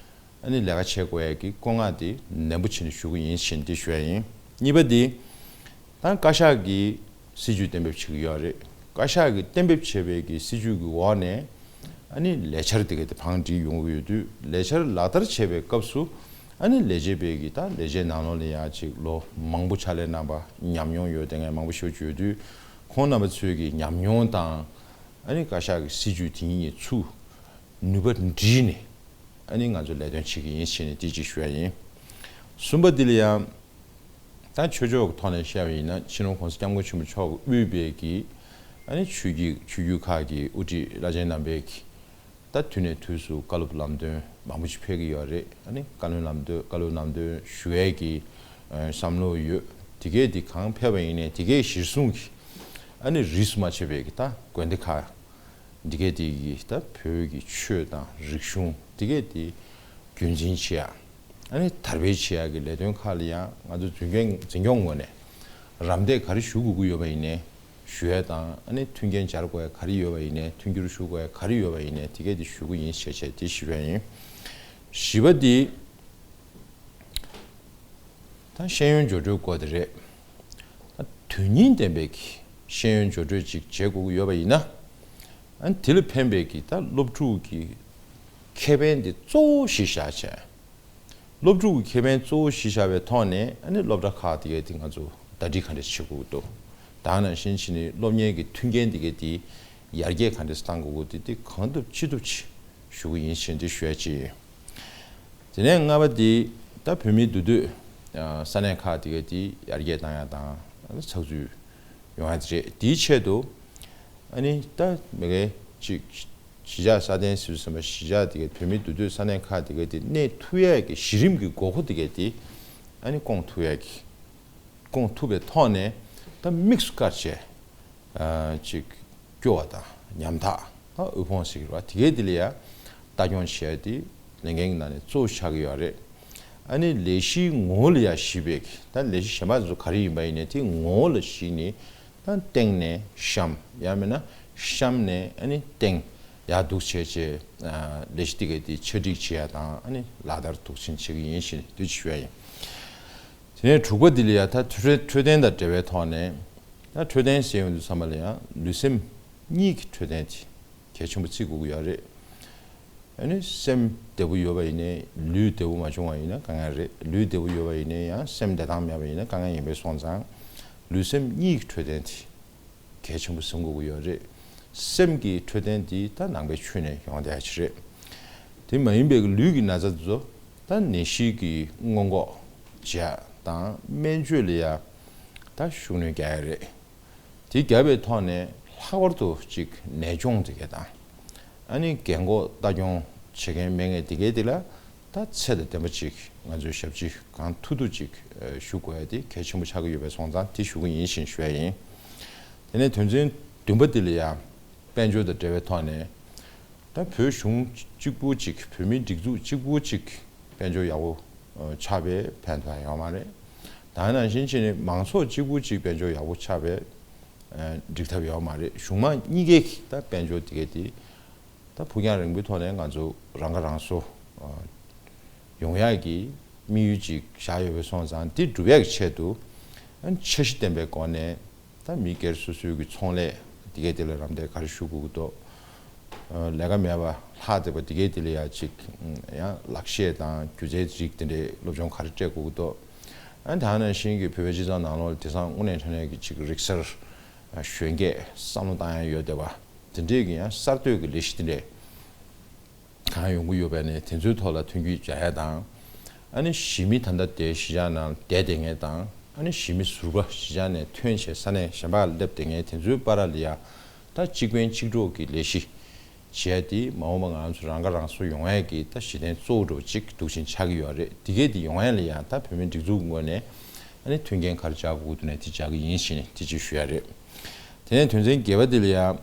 ཨ་ནི་ལས་ཀ་བྱེད་དགོས་ཡ་གི་བཀོད་མངགས་དེ་ནན་པོ་བྱས་ནས་ཞུ་གི་ཡིན་ཞེས་འདི་ཞུ་ཡ་ཡིན། གཉིས་པ་དེ་ད་བཀའ་ཤག་གིས་སྲིད་ཇུས་གཏན་འབེབས་བྱེད་ཀྱི་ཡོད་རེད། བཀའ་ཤག་གིས་གཏན་འབེབས་བྱས་པའི་གི་སྲིད་ཇུས་ཀྱི་འོག་ནས་ཨ་ནི་ལས་འཆར་དེ་ག་དེ་བང་སྒྲིག་ཡོང་གི་ཡོད་དུས་ལས་འཆར་ལག་བསྟར་བྱེད་པའི་སྐབས་སུ་ཨ་ནི་ལས་བྱེད་པའི་གི་ད་ལས་བྱེད་ནང་ལོགས་ལ་ཡང་ཅིག་ལོ་མང་པོ་ཕྱག་ལས་གནང་པ་ཉམས་མྱོང་ཡོད་དེ་ངས་མང་པོ་ཞིག་བརྗོད་དུས་ཁོང་རྣམ་པ་ཚོའི་གི་ཉམས་མྱོང་དང་ཨ་ནི་བཀའ་ཤག་གི་སྲིད་ཇུས་དེ་གཉིས་ཚུར་ནུས་པ་བསྒྲིལ་ནས་ཨ་ནི་ང་ཚོ་ལས་དོན་བྱེད་ཀྱི་ཡིན་ཞེས་ནས་དེ་གཅིག་ཞུ་ཡ་ཡིན། གསུམ་པ་འདི་ལ་ཡང་། ད་ཆོས་ཕྱོགས་ཀྱི་ཐོག་ནས་བཤད་པ་ཡིན་ན་སྤྱི་ནོར་༸གོང་ས་༸སྐྱབས་མགོན་ཆེན་པོ་མཆོག་གིས་དབུས་པའི་གི་ཨ་ནི་ཆོས་བརྒྱུད་ཆོས་བརྒྱུད་ཁག་གི་དབུ་ཁྲིད་བླ་ཆེན་རྣམ་པས་གི་ད་དུས་ནས་དུས་སུ་བཀའ་སློབ་ལམ་སྟོན་མང་པོ་ཞིག་ཕེབས་ཀྱི་ཡོད་རེད། ཨ་ནི་བཀའ་བློན་ལམ་སྟོན་བཀའ་སློབ་ལམ་སྟོན་ཞུ་ཡས་ཀྱི་ཨ་བསམ་བློ་ཡོད། དེ་གས་དེ་གང་ཕེབས་པ་ཡིན་ནའི་དེ་གས་གཞིར་བཟུང་གི་ཨ་ནི་རིས་སུ་མ་ཆད་པའི་གི་ད་དགོན་སྡེ་ཁག་འདི་གས་དེ་གི་ད་བོད་ཀྱི་ཆོས་དང་རིག་གཞུང་འདི་གས་དེ་རྒྱུན་འཛིན་བྱེད་ཡ། ཨ་ནི་དར་སྤེལ་བྱེད་ཡག་གི་ལས་དོན་ཁག་ལ་ཡང་ང་ཚོ་འཛིན་སྐྱོང་འཛིན་སྐྱོང་ངོས་ནས་རམ་འདེགས་ག་རེ་ཞུ་དགོས་ཀྱི་ཡོད་པ་ཡིན་ནའི་ཞུ་ཡས་དང་ཨ་ནི་མཐུན་རྐྱེན་སྦྱར་དགོས་ཡ་ག་རེ་ཡོད་པ་ཡིན་ནའི་མཐུན་འགྱུར་ཞུ་དགོས་ཡ་ག་རེ་ཡོད་པ་ཡིན་ནའི་དེ་གས་དེ་ཞུ་གི་ཡིན་ཞེས་བྱས་དེ་ཞུ་ཡས་ཡིན། བཞི་པ་འདི་ད་ཤེས་ཡོན་སྦྱོར་སྤྲོད་སྐོར་དེ་རེད། ད་དོན་སྙིང་ལྡན་པའི་གི་ཤེས་ཡོན་སྦྱོར་སྤྲོད་ཅིག་བྱེད་དགོས་ཀྱི་ཡོད་པ་ཡིན་ན། ཨ་ནི་དེ་ལ་ཕན་པའི་གི་ད་སློབ་ཕྲུག་གི་ཁེ་ཕན་དེ་གཙོ་བོ་གཞི་བཞག་བྱས། སློབ་ཕྲུག་གི་ཁེ་ཕན་གཙོ་བོ་གཞི་བཞག་པའི་ཐོག་ནས་ཨ་ནི་སློབ་གྲྭ་ཁག་དེ་གའི་དེ་ང་ཚོ་ཟླ་སྒྲིལ་ག་འདྲས་བྱེད་དགོས་ཀྱི་འདུག་ད་ནང་བཞིན་བྱས་ནས་སློབ་གཉེར་གྱི་མཐུན་རྐྱེན་དེ་གའི་དེ་ཡར་རྒྱས་ག་འདྲས་བཏང་དགོས་ཀྱི་འདུག་དེ་གང་ཐུབ་ཅི་ཐུབ་ཅིག་ཞུ་གི་ཡིན་ཞེས་འདི་ཞུ་ཡ་ཅིག་དེ་ནས་ལྔ་པ་དེ་ད་བོད་མིའི་འདུས་སྡོད་ས་གནས་ཁག་དེ་གའི་དེ་ཡར་རྒྱས་བཏང་ཡ་དང་ཚགས་ཚུད་ཡོང་ཡ་དེ་རེད། དེའི་ཆེད་དུ་ཨ་ནི་ད་མི་སྒེར་གཅིག་གཞིས་ཆགས་སྲ་བརྟན་ཟེར་བསམ་པ་གཞིས་ཆགས་དེ་གའི་བོད་མིའི་འདུས་སྡོད་ས་གནས་ཁག་དེ་གའི་དེ་གནས་ཐུབ་ཡ་གི་གཞི་རིམ་གྱི་དགོས་མཁོ་དེ་གའི་དེ་ཨ་ནི་སྐོང་ཐུབ་ཡ་གི་སྐོང་ཐུབ་པའི་ཐོག་ནས་ད་དམིགས་སུ་བཀར་བྱས། ཅིག་སྐྱོ་བ་དང་ཉམ་ཐག་དབུལ་ཕོངས་ཟེར་གྱི་རེད་བ། དེ་གའི་དེ་ལ་ཡ་ལྟ་སྐྱོང་བྱས་ཏེ་ལས་འགན་གྱི་ནང་ནས་གཙོ་བོ་ཆགས་ཀྱི་ཡོད་རེད། ཨ་ནི་ལས་གཞིའི་ངོ་བོ་ལ་ཡ་གཞིགས་པའི་ད་ལས་གཞི་གཞན་པ་ཚོ་ག་རེ་ཡིན་པ་ཡིན་ནའི་དེ་ངོ་བོ་ལ་གཞིགས་ནས་ད་སྟེང་ནས་གཤམ་ཡང་མིན་ན་གཤམ་ནས་ཨ་ནི་སྟེང་ཡར་འདུག་བྱས་བྱས་ལས་གཞི་དེ་གའི་དེ་ཆ་སྒྲིག་བྱེད་ཡ་དང་ཨ་ནི་ལག་བསྟར་འདུག་ཕྱིན་བྱེད་ཀྱི་ཡིན་ཞེས་འདི་ཞུ་ཡ་ཡིན། དེ་ནས་དྲུག་པ་འདི་ལ་ཡ་ད་འཕྲོད་འཕྲོད་བསྟེན་དང་འབྲེལ་བའི་ཐོག་ནས་ད་འཕྲོད་བསྟེན་ཟེར་ཡོང་དུས་ཙམ་པ་ལ་ཡང་ལུས་སེམས་གཉིས་ཀྱི་འཕྲོད་བསྟེན་དེ་གལ་ཆེན་པོ་བརྩི་དགོས་ཀྱི་ཡོད་རེད། ཨ་ནི་སེམས་བདེ་པོ་ཡོད་པ་ཡིན་ནའི་ལུས་བདེ་པོ་མ་བྱུང་བ་ཡིན་ན་དཀའ་ངལ་རེད། ལུས་བདེ་པོ་ཡོད་པ་ཡིན་ནའི་ཡང་སེམས་བདེ་ཐང་མེད་པ་ཡིན་ན་དཀའ་ངལ་ཡིན་པས་སོང་ཙང་ལུས་སེམས་གཉིས་ཀྱི་འཕྲོད་བསྟེན་དེ་གལ་ཆེན་པོ་བཟུང་དགོས་ཀྱི་ཡོད་རེད། སེམས་ཀྱི་འཕྲོད་བསྟེན་དེ་ད་ནང་པའི་ཆོས་ནས་ཡོང་བསྡད་ཡ་ཅིག་རེད། དེ་མ་ཡིན་པའི་ལུས་ཀྱི་ན་ཚ་དེ་ཚོ་ད་ནད་གཞི་གི་སྔོན་འགོག་བྱེད་ཡ་དང་སྨན་བཅོས་ལ་ཡ་ད་ཤུགས་སྣོན་རྒྱག་ཡ་རེད། དེ་རྒྱབ་པའི་ཐོག་ནས་ལྷག་པར་དུ་གཅིག་ནད་གཅོང་དེ་གས་དང་། ཨ་ནི་རྒན་གོག་ལྟ་སྐྱོང་བྱེད་མཁན་མེད་མཁན་དེ་གས་དེ་ལ་ད་ཚད་དང་ལྡན་པ་ཅིག་ང་ཚོས་ཞབས་ཕྱི་གང་ཐུབ་ཐུབ་ཅིག་ཞུ་དགོས་ཡ་དེ་གལ་ཆེན་པོ་ཆགས་ཀྱི་ཡོད་པས་སོང་ཙང་དེ་ཞུ་གི་ཡིན་ཞེས་ཞུ་ཡ་ཡིན། དེ་ནས་དོན་ཚན་བདུན་པ་དེ་ལ་ཡང་དཔལ་འབྱོར་དང་འབྲེལ་བའི་ཐོག་ནས། ད་བོད་གཞུང་གཅིག་པུ་གཅིག་བོད་མིའི་སྒྲིག་འཛུགས་གཅིག་པུ་གཅིག་དཔལ་འབྱོར་ཡག་པོ་ཆགས་པའི་ཕན་ཐོགས་ཡོད་མ་རེད། ད་ནང་བཞིན་བྱས་ནས་མང་ཚོགས་གཅིག་པུ་གཅིག་དཔལ་འབྱོར་ཡག་པོ་ཆགས་པའི་འགྲིག་ཐབས་ཡོད་མ་རེད། གཞུང་མང་གཉིས་ཀའི་ད་དཔལ་འབྱོར་དེ་གས་དེ་ད་ཕུགས་རྒྱང་རིང་པོའི་ཐོག་ནས་ང་ཚོ་རང་ཁ་རང་གསོ་ཡོང་ཡག་གི་དམིགས་ཡུལ་ཅིག་བཞག་ཡོད་པའི་སོང་ཙང་དེ་སྒྲུབ་ཡག་གི་ཆེད་དུ་འཆར་གཞི་ལྡན་པའི་སྒོ་ནས། ད་མི་སྒེར་སོ་སོའི་གི་ཚོང་ལས་དེ་གའི་དེ་ལ་རམ་འདེགས་ག་རེ་ཞུ་དགོས་ཀྱི་འདུག་ལས་ཀ་མེད་པ་ལྷག་བསྡད་པ་དེ་གའི་དེ་ལ་ཡ་ཅིག་ཡང་ལག་ཤེས་དང་སྒྱུ་རྩལ་རིགས་དེ་འདྲའི་སློབ་སྦྱོང་ག་རེ་སྤྲད་དགོས་ཀྱི་འདུག་ཨ་ནི་ད་ནང་བཞིན་གྱི་བོད་པའི་སྤྱི་ཚོགས་ནང་ལོགས་ལ་དེང་སང་དངོས་གནས་དྲང་གནས་ཀྱི་ཅིག་རིག་གསར་གཞོན་སྐྱེས་བསམ་བློ་བཏང་ཡ་ཡོད་བསྡད་པ་དེ་འདྲའི་གི་ཡང་གསར་གཏོད་ཀྱི་ལས་གཞི་དེ་འདྲས། གང་ཡོང་གི་ཡོད་པ་ནས་དེ་ཚོའི་ཐོག་ལ་མཐུན་འགྱུར་སྦྱར་ཡ་དང་། ཨ་ནི་གཞིས་མི་ད་ལྟ་དེ་གཞིས་ཆགས་ནང་བསྡད་བསྡད་མཁན་དང་། ཨ་ནི་གཞིས་མི་ཟུར་པ་གཞིས་ཆགས་ནས་ཐོན་བྱས་ས་གནས་གཞན་པར་སླེབས་བསྡད་མཁན་དེ་ཚོའི་བར་ལ་ཡ། ད་གཅིག་ཕན་གཅིག་གྲོགས་ཀྱི་ལས་གཞི་བྱས་ཏེ་མ་འོངས་པ་ང་ཚོ་རང་ཁ་རང་གསོ་ཡོང་ཡས་ཀྱི་ད་གཞི་རྟེན་གཙོ་བོ་འདྲ་བོ་ཅིག་འདུག་བཞིན་ཆགས་ཀྱི་ཡོད་རེད། དེ་གས་དེ་ཡོང་ཡས་ལ་ཡ་ད་བོད་མིའི་སྒྲིག་འཛུགས་ངོས་ནས་ཨ་ནི་མཐུན་རྐྱེན་ག་རེ་སྦྱར་དགོས་འདུག་ནས་དེ་སྦྱར་གྱི་ཡིན་ཞེས་ནས་དེ་ཅིག་ཞུ་ཡ་རེད། དེ་ནས་དོན་ཚན་བརྒྱད་པ་དེ་ལ་ཡ།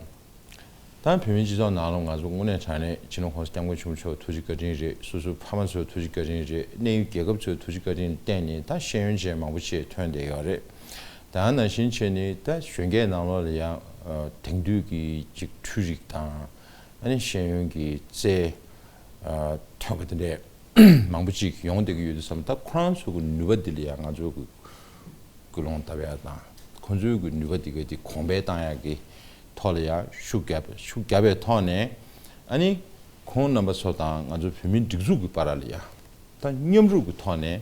ད་བོད་མིའི་སྤྱི་ཚོགས་ནང་ལ་ང་ཚོ་དངོས་གནས་དྲང་གནས་སྤྱི་ནོར་༸གོང་ས་༸སྐྱབས་མགོན་ཆེན་པོ་མཆོག་ཐུགས་རྗེ་བཀའ་དྲིན་རེད། སོ་སོའི་ཕ་མ་ཚོའི་ཐུགས་རྗེ་བཀའ་དྲིན་རེད། གནས་ཡུལ་རྒྱལ་ཁབ་ཚོའི་ཐུགས་རྗེ་བཀའ་དྲིན་བརྟེན་ནས་ད་ཤེས་ཡོན་ཅན་མང་པོ་ཞིག་ཐོན་བསྡད་ཡོད་རེད། ད་ནང་བཞིན་བྱས་ནས་ད་གཞོན་སྐྱེས་ནང་ལོགས་ལ་ཡང་དེང་དུས་ཀྱི་ཅིག་འཕྲུལ་རིག་དང་ཨ་ནི་ཤེས་ཡོན་གྱི་རྩལ་ཐོན་པ་དེ་འདྲས་མང་པོ་ཅིག་ཡོང་བསྡད་ཀྱི་ཡོད་དུས་ཙམ་ད་ཁོ་རང་ཚོ་གི་ནུས་པ་འདི་ལ་ཡང་ང་ཚོ་གི་སྐུལ་སློང་བཏབ་ཡ་དང་ཁོང་ཚོའི་གི་ནུས་པ་འདི་ག་དེ་གོང་འཕེལ་བཏང་ཡ་གི་ཐོག་ལ་ཡང་ཤུགས་རྒྱབ་ཤུགས་རྒྱབ་པའི་ཐོག་ནས་ཨ་ནི་ཁོང་རྣམ་པ་ཚོ་དང་ང་ཚོ་བོད་མིའི་སྒྲིག་འཛུགས་ཀྱི་བར་ལ་ཡང་ད་མཉམ་རུབ་ཀྱི་ཐོག་ནས་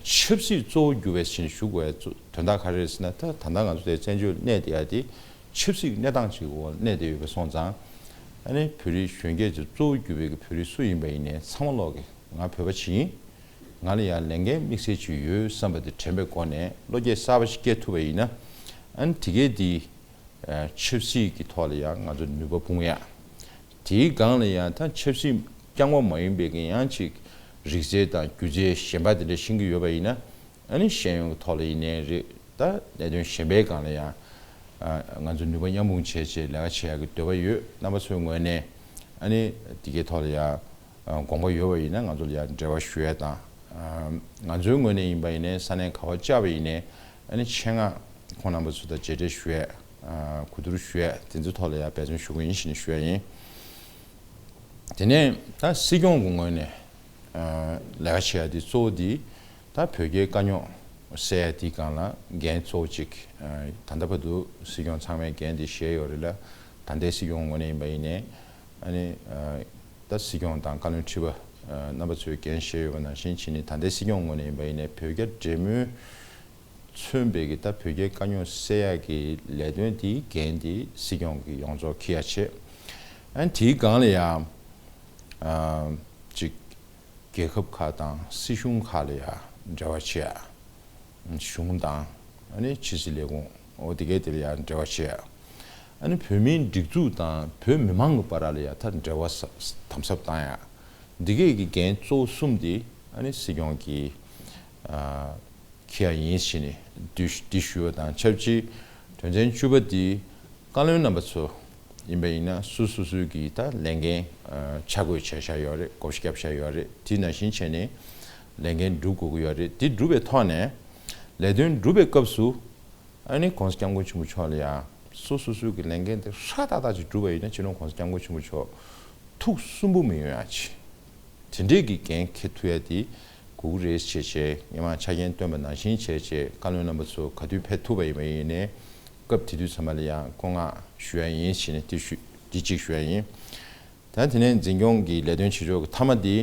ཆབ་སྲིད་གཙོ་བོ་གྱུར་བའི་ཕྱིར་ཞུ་དགོས་པའི་དོན་དག་ག་རེ་རེད་ཟེར་ན། ད་ད་ལྟ་ང་ཚོ་དེ་བཙན་བྱོལ་གནས་བསྡད་ཡ་དེ་ཆབ་སྲིད་ཀྱི་གནས་སྟངས་ཅིག་གི་འོག་གནས་བསྡད་ཡོད་པ་སོང་ཙང་ཨ་ནི་བོད་རིགས་གཞོན་སྐྱེས་ཚོ་གཙོ་བོ་གྱུར་པའི་གི་བོད་རིགས་སུ་ཡིན་པ་ཡིན་ནའི་ཚང་མ་ལོག་གི་ང་བོད་པ་ཅིག་ཡིན། ང་ལ་ཡང་ལས་འགན་དམིགས་བསལ་ཅིག་ཡོད་བསམ་པ་དེ་དྲན་པའི་སྒོ་ནས་བློ་སྐྱེད་གསར་པ་ཞིག་སྐྱེ་ཐུབ་པ་ཡིན་ན། ཨ་ནི་དེ་གས་དེ་ཆབ་སྲིད་ཀྱི་ཐོག་ལ་ཡང་ང་ཚོ་ནུས་པ་སྤུངས་ཡ། དེའི་སྒང་ལ་ཡང་ད་ཆབ་སྲིད་རྐྱང་པ་མ་ཡིན་པའི་གི་ཡང་ཅིག་རིག་རྩལ་དང་སྒྱུ་རྩལ་གཞན་པ་དེ་འདྲ་ཤེས་ཀྱི་ཡོད་པ་ཡིན་ན། ཨ་ནི་ཤེས་ཡོན་གྱི་ཐོག་ལ་ཡིན་ནའི་རེད། ད་གནད་དོན་གཞན་པའི་སྒང་ལ་ཡང་ང་ཚོ་ནུས་པ་མཉམ་སྤུངས་བྱས་བྱས་ལས་ཀ་བྱེད་ཡ་གི་འདོད་པ་ཡོད། རྣམ་པ་ཚོའི་ངོས་ནས་ཨ་ནི་དེ་གའི་ཐོག་ལ་ཡང་དགོངས་པ་ཡོད་པ་ཡིན་ན་ང་ཚོ་ལ་ཡང་འབྲེལ་བ་ཞུ་ཡ་དང་། ང་ཚོའི་ངོས་ནས་ཡིན་པ་ཡིན་ནའི་ས་གནས་ག་པར་བཅར་བ་ཡིན་ནའི་ཨ་ནི་ཆེད་མངགས་ཁོང་རྣམ་པ་ཚོ་དང་མཇལ་འཕྲད་ཞུ་ཡ། གོ་བསྡུར་ཞུ་ཡ་དེ་ཚོའི་ཐོག་ལ་ཡང་འབད་བརྩོན་ཞུ་གི་ཡིན་ཞེས་ནས་ཞུ་ཡ་ཡིན། དེ་ནས་ད་སྲིད་སྐྱོང་གི་ངོས་ནས་ལས་ཀ་བྱེད་ཡ་དེ་གཙོ་བོ་དེ་ད་བོད་རྒྱའི་དཀའ་རྙོག་སེལ་ཡ་དེའི་སྒང་ལ་འགན་གཙོ་བོ་གཅིག་ད་ལྟ་བར་དུ་སྲིད་སྐྱོང་ཚང་མས་འགན་དེ་བཞེས་ཡོད་རེད་ལ། ད་ལྟའི་སྲིད་སྐྱོང་ངོས་ནས་ཡིན་པ་ཡིན་ནའི་ཨ་ནི་ད་སྲིད་སྐྱོང་དང་བཀའ་བློན་ཁྲི་པ་རྣམ་པ་ཚོས་འགན་བཞེས་ཡོད་པ་ནང་བཞིན་བྱས་ནས། ད་ལྟའི་སྲིད་སྐྱོང་ངོས་ནས་ཡིན་པ་ཡིན་ནའི་བོད་རྒྱ་འབྲེལ་མོལ་མཚོན་པའི་གི་ད་བོད་རྒྱའི་དཀའ་རྙོག་སེལ་ཡག་གི་ལས་དོན་དེའི་འགན་དེ་སྲིད་སྐྱོང་གི་ཡོངས་རྫོགས་འཁྱེར་ཡ་བྱས། ཨ་ནི་དེའི་སྒང་ལ་ཡང་ཅིག་རྒྱལ་ཁབ་ཁག་དང་སྲིད་གཞུང་ཁག་ལ་ཡང་འབྲེལ་བ་བྱེད་ཡ། གཞུང་དང་ཨ་ནི་ཕྱི་སྲིད་ལས་ཁུངས་འོ་དེ་གའི་དེ་ལ་ཡང་འབྲེལ་བ་བྱེད་ཡ། ཨ་ནི་བོད་མིའི་སྒྲིག་འཛུགས་དང་བོད་མི་མང་གི་བར་ལ་ཡང་ད་འབྲེལ་བ་ཟབ་དམ་ཟབ་བཏང་ཡ། འདི་གའི་གི་འགན་གཙོ་བོ་གསུམ་དེ་ཨ་ནི་སྲིད་སྐྱོང་གིས་ཨ་འཁྱེར་ཡ་ཡིན་ཞེས་ནས་འདི་འདི་ཞུ་བ་དང་ཆབས་ཅིག་དོན་ཚན་བཅུ་པ་འདི་བཀའ་བློན་རྣམ་པ་ཚོ་ཡིན་པ་ཡིན་ན་སོ་སོ་སོའི་གི་ད་ལས་འགན་ཨ་ཆ་བགོས་བྱས་བཞག་ཡོད་རེད། བགོ་བཤའ་བརྒྱབ་བཞག་ཡོད་རེད། དེ་ནང་བཞིན་བྱས་ནས་ལས་འགན་སྒྲུབ་དགོས་ཀྱི་ཡོད་རེད། དེ་སྒྲུབ་པའི་ཐོག་ནས་ལས་དོན་སྒྲུབ་པའི་སྐབས་སུ་ཨ་ནི་༸གོང་ས་༸སྐྱབས་མགོན་ཆེན་པོ་མཆོག་ལ་ཡང་སོ་སོ་སོའི་གི་ལས་འགན་དེ་ཧྲ་ཏག་ཏག་ཅིག་སྒྲུབ་པ་ཡིན་ན་སྤྱི་ནོར་༸གོང་ས་༸སྐྱབས་མགོན་ཆེན་པོ་མཆོག་ཐུགས་སུན་པོ་མི་ཡོང་ཡ་ཅིག་དེ་འདྲས་ཀྱི་འགན་འཁྱེར་ཐུབ་ཡ་དེ་དགོས་ཀྱི་རེད་བྱས་བྱས། སྔོན་མ་ཆ་རྐྱེན་བཏོན་པ་ནང་བཞིན་བྱས་བྱས་བཀའ་བློན་རྣམ་པ་ཚོ་ག་དུས་ཕེབས་ཐུབ་པ་ཡིན་པ་ཡིན་ནའི་སྐབས་དེ་དུས་ཚང་མ་ལ་ཡང་བཀའ་མངགས་ཞུ་ཡ་ཡིན་ཞེས་ནས་དེ་ཞུ་དེ་གཅིག་ཞུ་ཡ་ཡིན། ད་དེ་ནས་འཛིན་སྐྱོང་གི་ལས་དོན་བྱེད་ཕྱོགས་ཀྱི་མཐའ་མ་དེ་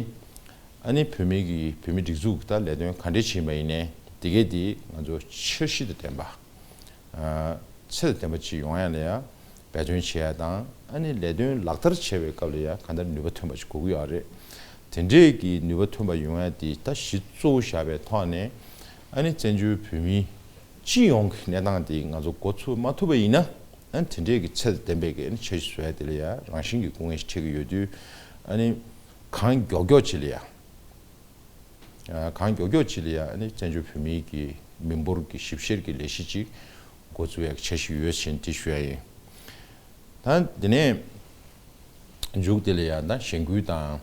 ཨ་ནི་བོད་མི་གི་བོད་མི་སྒྲིག་འཛུགས་ཀྱི་ད་ལས་དོན་ག་འདྲས་བྱེད་པ་ཡིན་ནའི་དེ་གས་དེ་ང་ཚོ་འཆར་གཞི་དང་ལྡན་པ། ཚད་དང་ལྡན་པ་ཅིག་ཡོང་ཡ་ལ་ཡང་འབད་བརྩོན་བྱེད་ཡ་དང་ཨ་ནི་ལས་དོན་ལག་བསྟར་བྱེད་པའི་སྐབས་ལ་ཡང་གང་ལྟར་ནུས་པ་ཐོན་པ་ཅིག་དགོས་ཀྱི་ཡོད་རེད། དེ་འདྲས་ཀྱི་ནུས་པ་ཐོན་པ་ཡོང་ཡ་དེ་ད་གཞི་གཙོ་བོ་བཞག་པའི་ཐོག་ནས་ཨ་ནི་བཙན་བྱོལ་བོད་མི་སྤྱི་ཡོངས་ཀྱི་གནས་སྟངས་དེ་ང་ཚོ་འགོ་ཚུགས་མ་ཐུབ་པ་ཡིན་ན་ཨ་ནི་དེ་འདྲས་ཀྱི་ཚད་དང་ལྡན་པའི་གི་ཨ་ནི་འཆར་གཞི་བཟོ་ཡ་དེ་ལ་ཡང་རང་བཞིན་གྱི་སྐུ་ངལ་ཞིག་འཕྲད་ཀྱི་ཡོད་དུས་ཨ་ནི་གང་མགྱོགས་མགྱོགས་ཅིག་ལ་ཡང་། གང་མགྱོགས་མགྱོགས་ཅིག་ལ་ཡང་ནི་བཙན་བྱོལ་བོད་མིའི་གི་མི་འབོར་གྱི་ཞིབ་བཤེར་གྱི་ལས་གཞི་ཅིག་འགོ་བཙུགས་ཡག་འཆར་གཞི་ཡོད་ཟེར་འདི་ཞུ་ཡ་ཡིན། ད་འདི་ནས་མཇུག་དེ་ལ་ཡང་ད་གཞེན་སྐུལ་དང་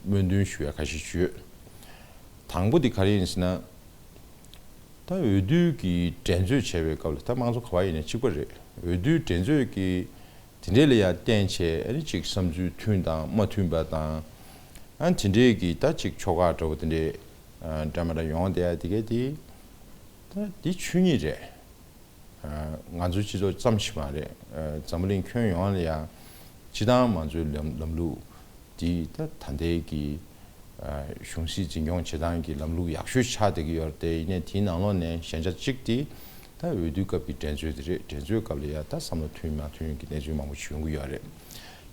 སྨོན་འདུན་ཞུ་ཡ་ཁ་ཤས་ཞུ་ཡོད། དང་པོ་དེ་ག་རེ་ཡིན་ཟེར་ན། ད་འོས་བསྡུ་གི་འགྲན་རྩོད་བྱས་པའི་སྐབས་ལ་ད་མང་ཚོགས་ག་བ་ཡིན་ན་གཅིག་པ་རེད། འོས་བསྡུའི་འགྲན་རྩོད་ཀྱི་དེ་འདྲས་ལ་ཡང་བརྟེན་བྱས་ཨ་ནི་ཅིག་བསམ་ཚུལ་མཐུན་དང་མ་མཐུན་པ་དང་། ཨ་ནི་དེ་འདྲས་ཀྱི་ད་ཅིག་ཕྱོགས་ཁག་འདྲ་བོ་དེ་འདྲས་འདྲ་མི་འདྲ་ཡོང་བསྡད་ཡ་དེ་གས་དེ་ད་འདི་ཆོས་ཉིད་རེད། ང་ཚོའི་སྤྱི་ཚོགས་ཙམ་ཞིག་མ་རེད། འཛམ་བུ་གླིང་ཁྱོན་ཡོངས་ལ་ཡང་སྤྱི་བཏང་མང་གཙོའི་ལམ་ལམ་ལུགས་འདི་ད་ད་ལྟའི་གི་གཞུང་སྲིད་འཛིན་སྐྱོང་བྱེད་སྟངས་ཀྱི་ལམ་ལུགས་ཡག་ཤོས་ཆགས་བསྡད་ཀྱི་ཡོད་རེད་དེ། ཡིན་ནའི་དེའི་ནང་ལོགས་ནས་ཞན་ཆ་གཅིག་དེ་ད་འོས་བསྡུའི་སྐབས་ཀྱི་འགྲན་རྩོད་དེ་རེད། འགྲན་རྩོད་སྐབས་ལ་ཡང་ད་བསམ་བློ་མཐུན་མ་མཐུན་གྱི་གནས་ཚུལ་མང་པོ་ཞིག་ཡོང་གི་ཡོད་རེད།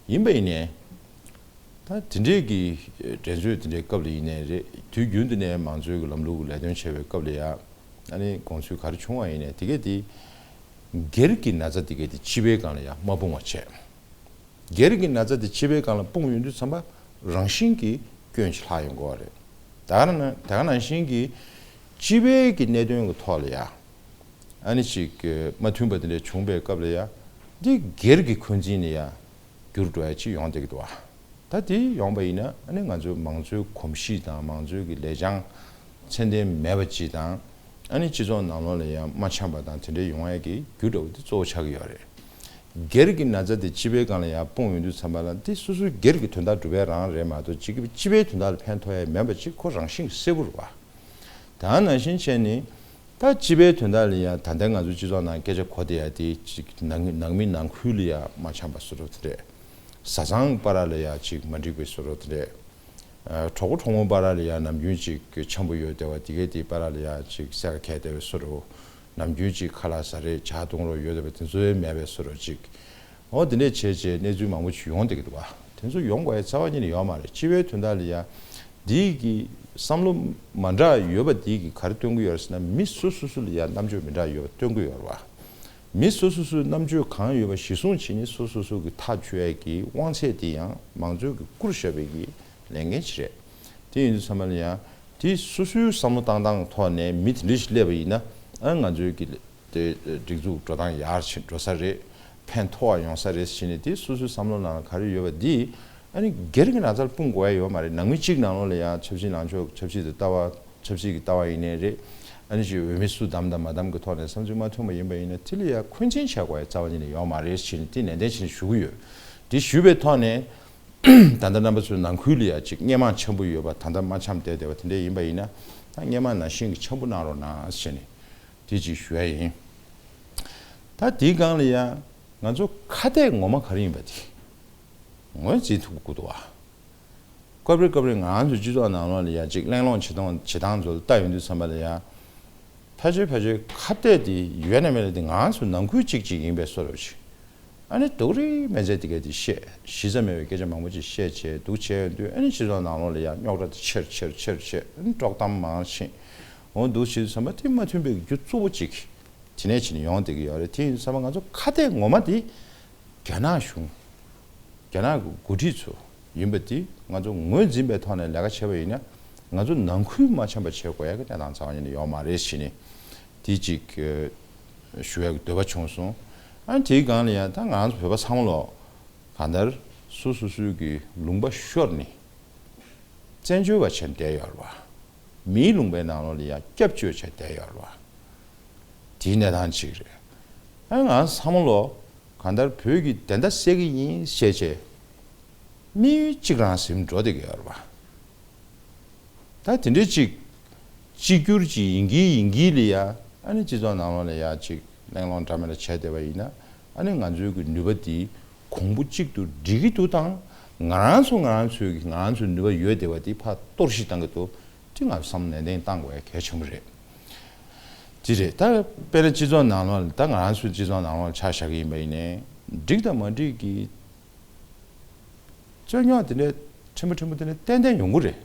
ཡིན་པ་ཡིན་ནའི་ད་དེ་འདྲའི་གི་འགྲན་རྩོད་དེ་འདྲའི་སྐབས་ལ་ཡིན་ནའི་རེད། དུས་རྒྱུན་དུ་ནས་མང་གཙོའི་གི་ལམ་ལུགས་ལས་དོན་བྱེད་པའི་སྐབས་ལ་ཡང་ཨ་ནི་དགོངས་ཚུལ་ག་རེ་བྱུང་བ་ཡིན་ནའི་དེ་གས་དེ་སྒེར་གྱི་ན་ཚ་དེ་གས་དེ་སྤྱི་པའི་སྒང་ལ་ཡང་མ་སྤུངས་པ་བྱས། སྒེར་གྱི་ན་ཚ་དེ་སྤྱི་པའི་སྒང་ལ་སྤུངས་ཡོང་དུས་ཙམ་པ་རང་བཞིན་གྱིས་སྐྱོན་ཞིག་ལྷག་ཡོང་གི་ཡོད་རེད། ད་ག་ན་ད་ག་ནང་བཞིན་གྱི་སྤྱི་པའི་གི་གནད་དོན་གྱི་ཐོག་ལ་ཡ་ཨ་ནི་ཅིག་མ་མཐུན་པ་དེ་འདྲ་བྱུང་བའི་སྐབས་ལ་ཡ་འདི་སྒེར་གྱི་འཁོན་འཛིན་ལ་ཡ་འགྱུར་འགྲོ་ཡ་ཅིག་ཡོང་བསྡད་ཀྱི་འདུག་བ། ད་དེ་ཡོང་པ་ཡིན་ན་ཨ་ནི་ང་ཚོའི་མང་གཙོའི་གོམས་གཤིས་དང་མང་གཙོའི་གི་ལེགས་བྱང་ཚད་ལྡན་མེད་པ་ཅིག་དང་། ཨ་ནི་སྤྱི་ཚོགས་ནང་ལོགས་ལ་ཡང་མ་འཆམ་པ་དང་དེ་འདྲའི་ཡོང་ཡ་གི་རྒྱུ་འདྲ་བོ་དེ་གཙོ་བོ་ཆགས་ཀྱི་ཡོད་རེད། སྒེར་གྱི་ན་ཚ་དེ་སྤྱི་པའི་སྒང་ལ་ཡང་སྤུངས་ཡོང་དུས་ཙམ་པ་ལ་དེ་སོ་སོའི་སྒེར་གྱི་དོན་དག་སྒྲུབ་ཡ་རང་རེད་མ་གཏོགས་སྤྱི་སྤྱི་པའི་དོན་དག་ལ་ཕན་ཐོགས་ཡ་མེད་པ་ཅིག་ཁོ་རང་བཞིན་གྱིས་གསལ་པོ་རེད་བ། ད་ནང་བཞིན་བྱས་ནས་ད་སྤྱི་པའི་དོན་དག་ལ་ཡང་ད་ལྟའི་ང་ཚོའི་སྤྱི་ཚོགས་ནང་སྐད་ཆ་གོ་བསྡད་ཡ་དེ་ཅིག་ནང་ནང་མི་ནང་ཁུལ་ལ་ཡང་མ་འཆམ་པ་བཟོ་འདྲ་བོ་དེ་འདྲས། བཟའ་ཚང་བར་ལ་ཡང་ཅིག་མ་འགྲིག་པའི་བཟོ་འདྲ་བོ་དེ་འདྲས། གྲོགས་པོ་གྲོགས་མོ་བར་ལ་ཡང་ནམ་རྒྱུན་ཅིག་འཆམ་པོ་ཡོད་བསྡད་པ་དེ་གས་དེ་བར་ལ་ཡང་ཅིག་སེ་ག་ཁ་བསྡད་པའི་བཟོ་འདྲ་བོ། ནམ་རྒྱུན་ཅིག་ཁ་ལག་ཟ་རེས་ཇ་འཐུང་རོགས་ཡོད་བསྡད་པ་དེ་ཚོ་མེད་པའི་བཟོ་འདྲ་བོ་ཅིག་འོ་དེ་འདྲས་བྱས་བྱས་གནས་ཚུལ་མང་པོ་ཅིག་ཡོང་བསྡད་ཀྱི་འདུག་བ། དེ་ཚོ་ཡོང་དགོས་ཡ་རྩ་བ་ཉིད་ནས་ཡོད་མ་རེད། སྤྱི་པའི་དོན་དག་ལ་ཡ་འདི་གི་བསམ་བློ་མ་འདྲ་ཡོད་པ་འདི་གི་ག་རེ་སྟོན་གྱི་ཡོད་རེད་ཟེར་ན་མི་སོ་སོ་སོ་ལ་ཡ་རྣམ་དཔྱོད་མི་འདྲ་ཡོད་པ་སྟོན་གྱི་ཡོད་རེད་བ། མི་སོ་སོ་སོའི་རྣམ་དཔྱོད་གང་ཡོད་པ་གཞི་བཟུང་བྱས་ནས་སོ་སོ་སོ་གི་ཐག་གཅོད་ཡས་ཀྱི་དབང་ཚད་དེ་ཡང་མང་གཙོའི་གི་བསྐུར་བཞག་པའི་གི་ལས་འགན་ཞིག་རེད། དེ་ཡིན་དུས་ཚང་མ་ལ་ཡང་དེ་སོ་སོའི་བསམ་བློ་བཏང་སྟངས་ཐོག་ནས་མི་དེ་འདྲ་ཞིག་སླེབས་པ་ཡིན་ན་ཨ་ང་ཚོའི་གི་དེ་སྒྲིག་འཛུགས་འགྲོ་སྟངས་ཡར་ཕྱིན་འགྲོ་ས་རེད། ཕན་ཐོགས་པ་ཡོང་ས་རེད་ཟེར་ནས་དེ་སོ་སོའི་བསམ་བློ་ནང་ལ་ག་རེ་ཡོད་པ་འདི་ཨ་ནི་སྒེར་གྱི་ན་ཚ་ལ་སྤུངས་དགོས་ཡ་ཡོད་མ་རེད། ནང་མི་གཅིག་ནང་ལོགས་ལ་ཡང་ཆབ་སྲིད་ལངས་ཕྱོགས་ཆབ་སྲིད་དེ་ལྟ་བ། ཆབ་སྲིད་ཀྱི་ལྟ་བ་ཡིན་ནའི་རེད། ཨ་ནི་ཅིག་འོས་མི་སུ་བདམས་དང་མ་བདམས་ཀྱི་ཐོག་ནས་བསམ་ཚུལ་མ་མཐུན་པ་ཡིན་པ་ཡིན་ན་དེ་ལ་ཡང་འཁོན་འཛིན་བྱ་དགོས་ཡ་རྩ་བ་ཉིད་ནས་ཡོད་མ་རེད་ཟེར་ནས་དེ་ནན་ཏན་བྱས་ནས་ཞུ་གི་ཡོད། དེ་ཞུས་པའི་ཐོག་ནས་ད་ལྟ་རྣམ་པ་ཚོའི་ནང་ཁུལ་ལ་ཡང་ཅིག་སྔས་མ་འཆམ་པོ་ཡོད་པ་ད་ལྟ་མ་འཆམ་བསྡད་བསྡད་པ་དེ་འདྲ་ཡིན་པ་ཡིན་ན་ད་སྔས་མ་ནང་བཞིན་གྱི་འཆམ་པོ་གནང་རོགས་གནང་ཟེར་ནས་དེ་ཅིག་ཞུ་ཡ་ཡིན། ད་དེའི་སྒང་ལ་ཡང་ ང་ཚོ་ཁ་གཏད་ངོ་མ་ག་རེ་ཡིན་པ་དེ་ངོས་འཛིན་ཐུབ་དགོས་འདུག་བ། སྐབས་རེ་སྐབས་རེ་ང་ཚོའི་སྤྱི་ཚོགས་ནང་ལོགས་ལ་ཡ་གཅིག་གླེང་སློང་བྱེད་སྟངས་བྱེད་སྟངས་ཚོ་ལ་ལྟ་ཡོང་དུས་ཙམ་པ་ལ་ཡ། ཕལ་ཆེར་ཕལ་ཆེར་ཁ་གཏད་དེ་ཡོད་ན་མེད་ན་དེ་ང་ཚོ་ནང་ཁུལ་གཅིག་གཅིག་ཡིན་པའི་བཟོ་འདྲ་ཅིག་ཨ་ནི་སྡུག་རུས་མེད་ཚད་དེ་ག་དེ་བཤད། གཞི་རྩ་མེད་པའི་སྐད་ཆ་མང་པོ་ཅིག་བཤད་བྱས་འདུག་བྱས་ཡོང་དུས་ཨ་ནི་སྤྱི་ཚོགས་ནང་ལོགས་ལ་ཡ་རྙོག་དྲ་དེ་ཆེར་ཆེར་ཆེར་ཆེར་ཨ་ནི་དཀྲོག་གཏམ་མང་ཕྱིན་འོང་འདུག་བྱས་དུས་ཙམ་པ་དེ་མ་མཐུན་པའི་རྒྱུ་གཙོ་བོ་གཅིག་དེ་ནས་ཕྱིན་ཡོང་བསྡད་ཀྱི་ཡོད་རེད། དེ་ཡིན་དུས་ཙམ་པ་ང་ཚོ་ཁ་གཏད་ངོ་མ་དེ་རྒྱ་ནག་གཞུང་། རྒྱ་ནག་གི་འགོ་ཁྲིད་ཚོ་ཡིན་པ་དེ་ང་ཚོ་ངོས་འཛིན་པའི་ཐོག་ནས་ལས་ཀ་བྱས་པ་ཡིན་ན་ང་ཚོ་ནང་ཁུལ་མ་འཆམ་པ་བྱེད་དགོས་ཡ་གི་གནས་སྟངས་རྩ་བ་ཉིད་ནས་ཡོད་མ་རེད་ཟེར་ནས་དེ་གཅིག་ཞུ་ཡ་གི་འདོད་པ་བྱུང་སོང་། ཨ་ནི་དེའི་སྒང་ལ་ཡང་ད་ང་ཚོ་བོད་པ་ཚང་མ་ལོ་གང་ལྟར་སོ་སོ་སོའི་གི་ལུང་པ་ཤོར་ནས་བཙན་བྱོལ་བ་བྱས་བསྡད་ཡོད་རེད་བ། མིའི་ལུང་པའི་ནང་ལོགས་ལ་ཡང་སྐྱབས་བཅོལ་བྱས་བསྡད་ཡོད་རེད་བ། དེའི་གནས་སྟངས་གཅིག་རེད། ཨ་ང་ཚང་མ་ལོ་གང་ལྟར་བོད་ཀྱི་བདེན་མཐའ་གསལ་གྱི་ཡིན་ཞེས་བྱས་དམིགས་ཡུལ་གཅིག་རང་ཟིན་འགྲོ་བསྡད་ཀྱི་ཡོད་རེད་བ། ད་དེ་འདྲའི་གཅིག་གཅིག་གྱུར་གྱི་ཡིན་གྱི་ཡིན་གྱི་ལ་ཡ་ཨ་ནི་སྤྱི་ཚོགས་ནང་ལོགས་ལ་ཡ་གཅིག་གླེང་སློང་འདྲ་མི་འདྲ་བྱས་བསྡད་པ་ཡིན་ན་ཨ་ནི་ང་ཚོའི་གི་ནུས་པ་དེ་གོང་བུ་གཅིག་ཏུ་འགྲིལ་གྱི་འདུག་དང་ང་རང་ཚོ་ང་རང་ཚོའི་གི་ང་རང་ཚོའི་ནུས་པ་ཡོད་བསྡད་པ་དེ་ཕར་གཏོར་བཤིག་བཏང་གི་འདུག་དེ་ང་ཚོ་བསམ་བློ་ནན་ཏན་གཏང་དགོས་ཡ་གལ་ཆེན་པོ་རེད། དེ་རེད། ད་དཔེར་ན་སྤྱི་ཚོགས་ནང་ལོགས་ལ་ད་ང་རང་ཚོའི་སྤྱི་ཚོགས་ནང་ལོགས་ལ་ཆ་བཞག་གི་ཡིན་པ་ཡིན་ནའི་འགྲིག་དང་མ་འགྲིག་གི་རྩོད་རྙོག་དེ་འདྲ་ཕྲན་བུ་ཕྲན་བུ་དེ་འདྲ་ཏན་ཏན་ཡོང་གི་རེད།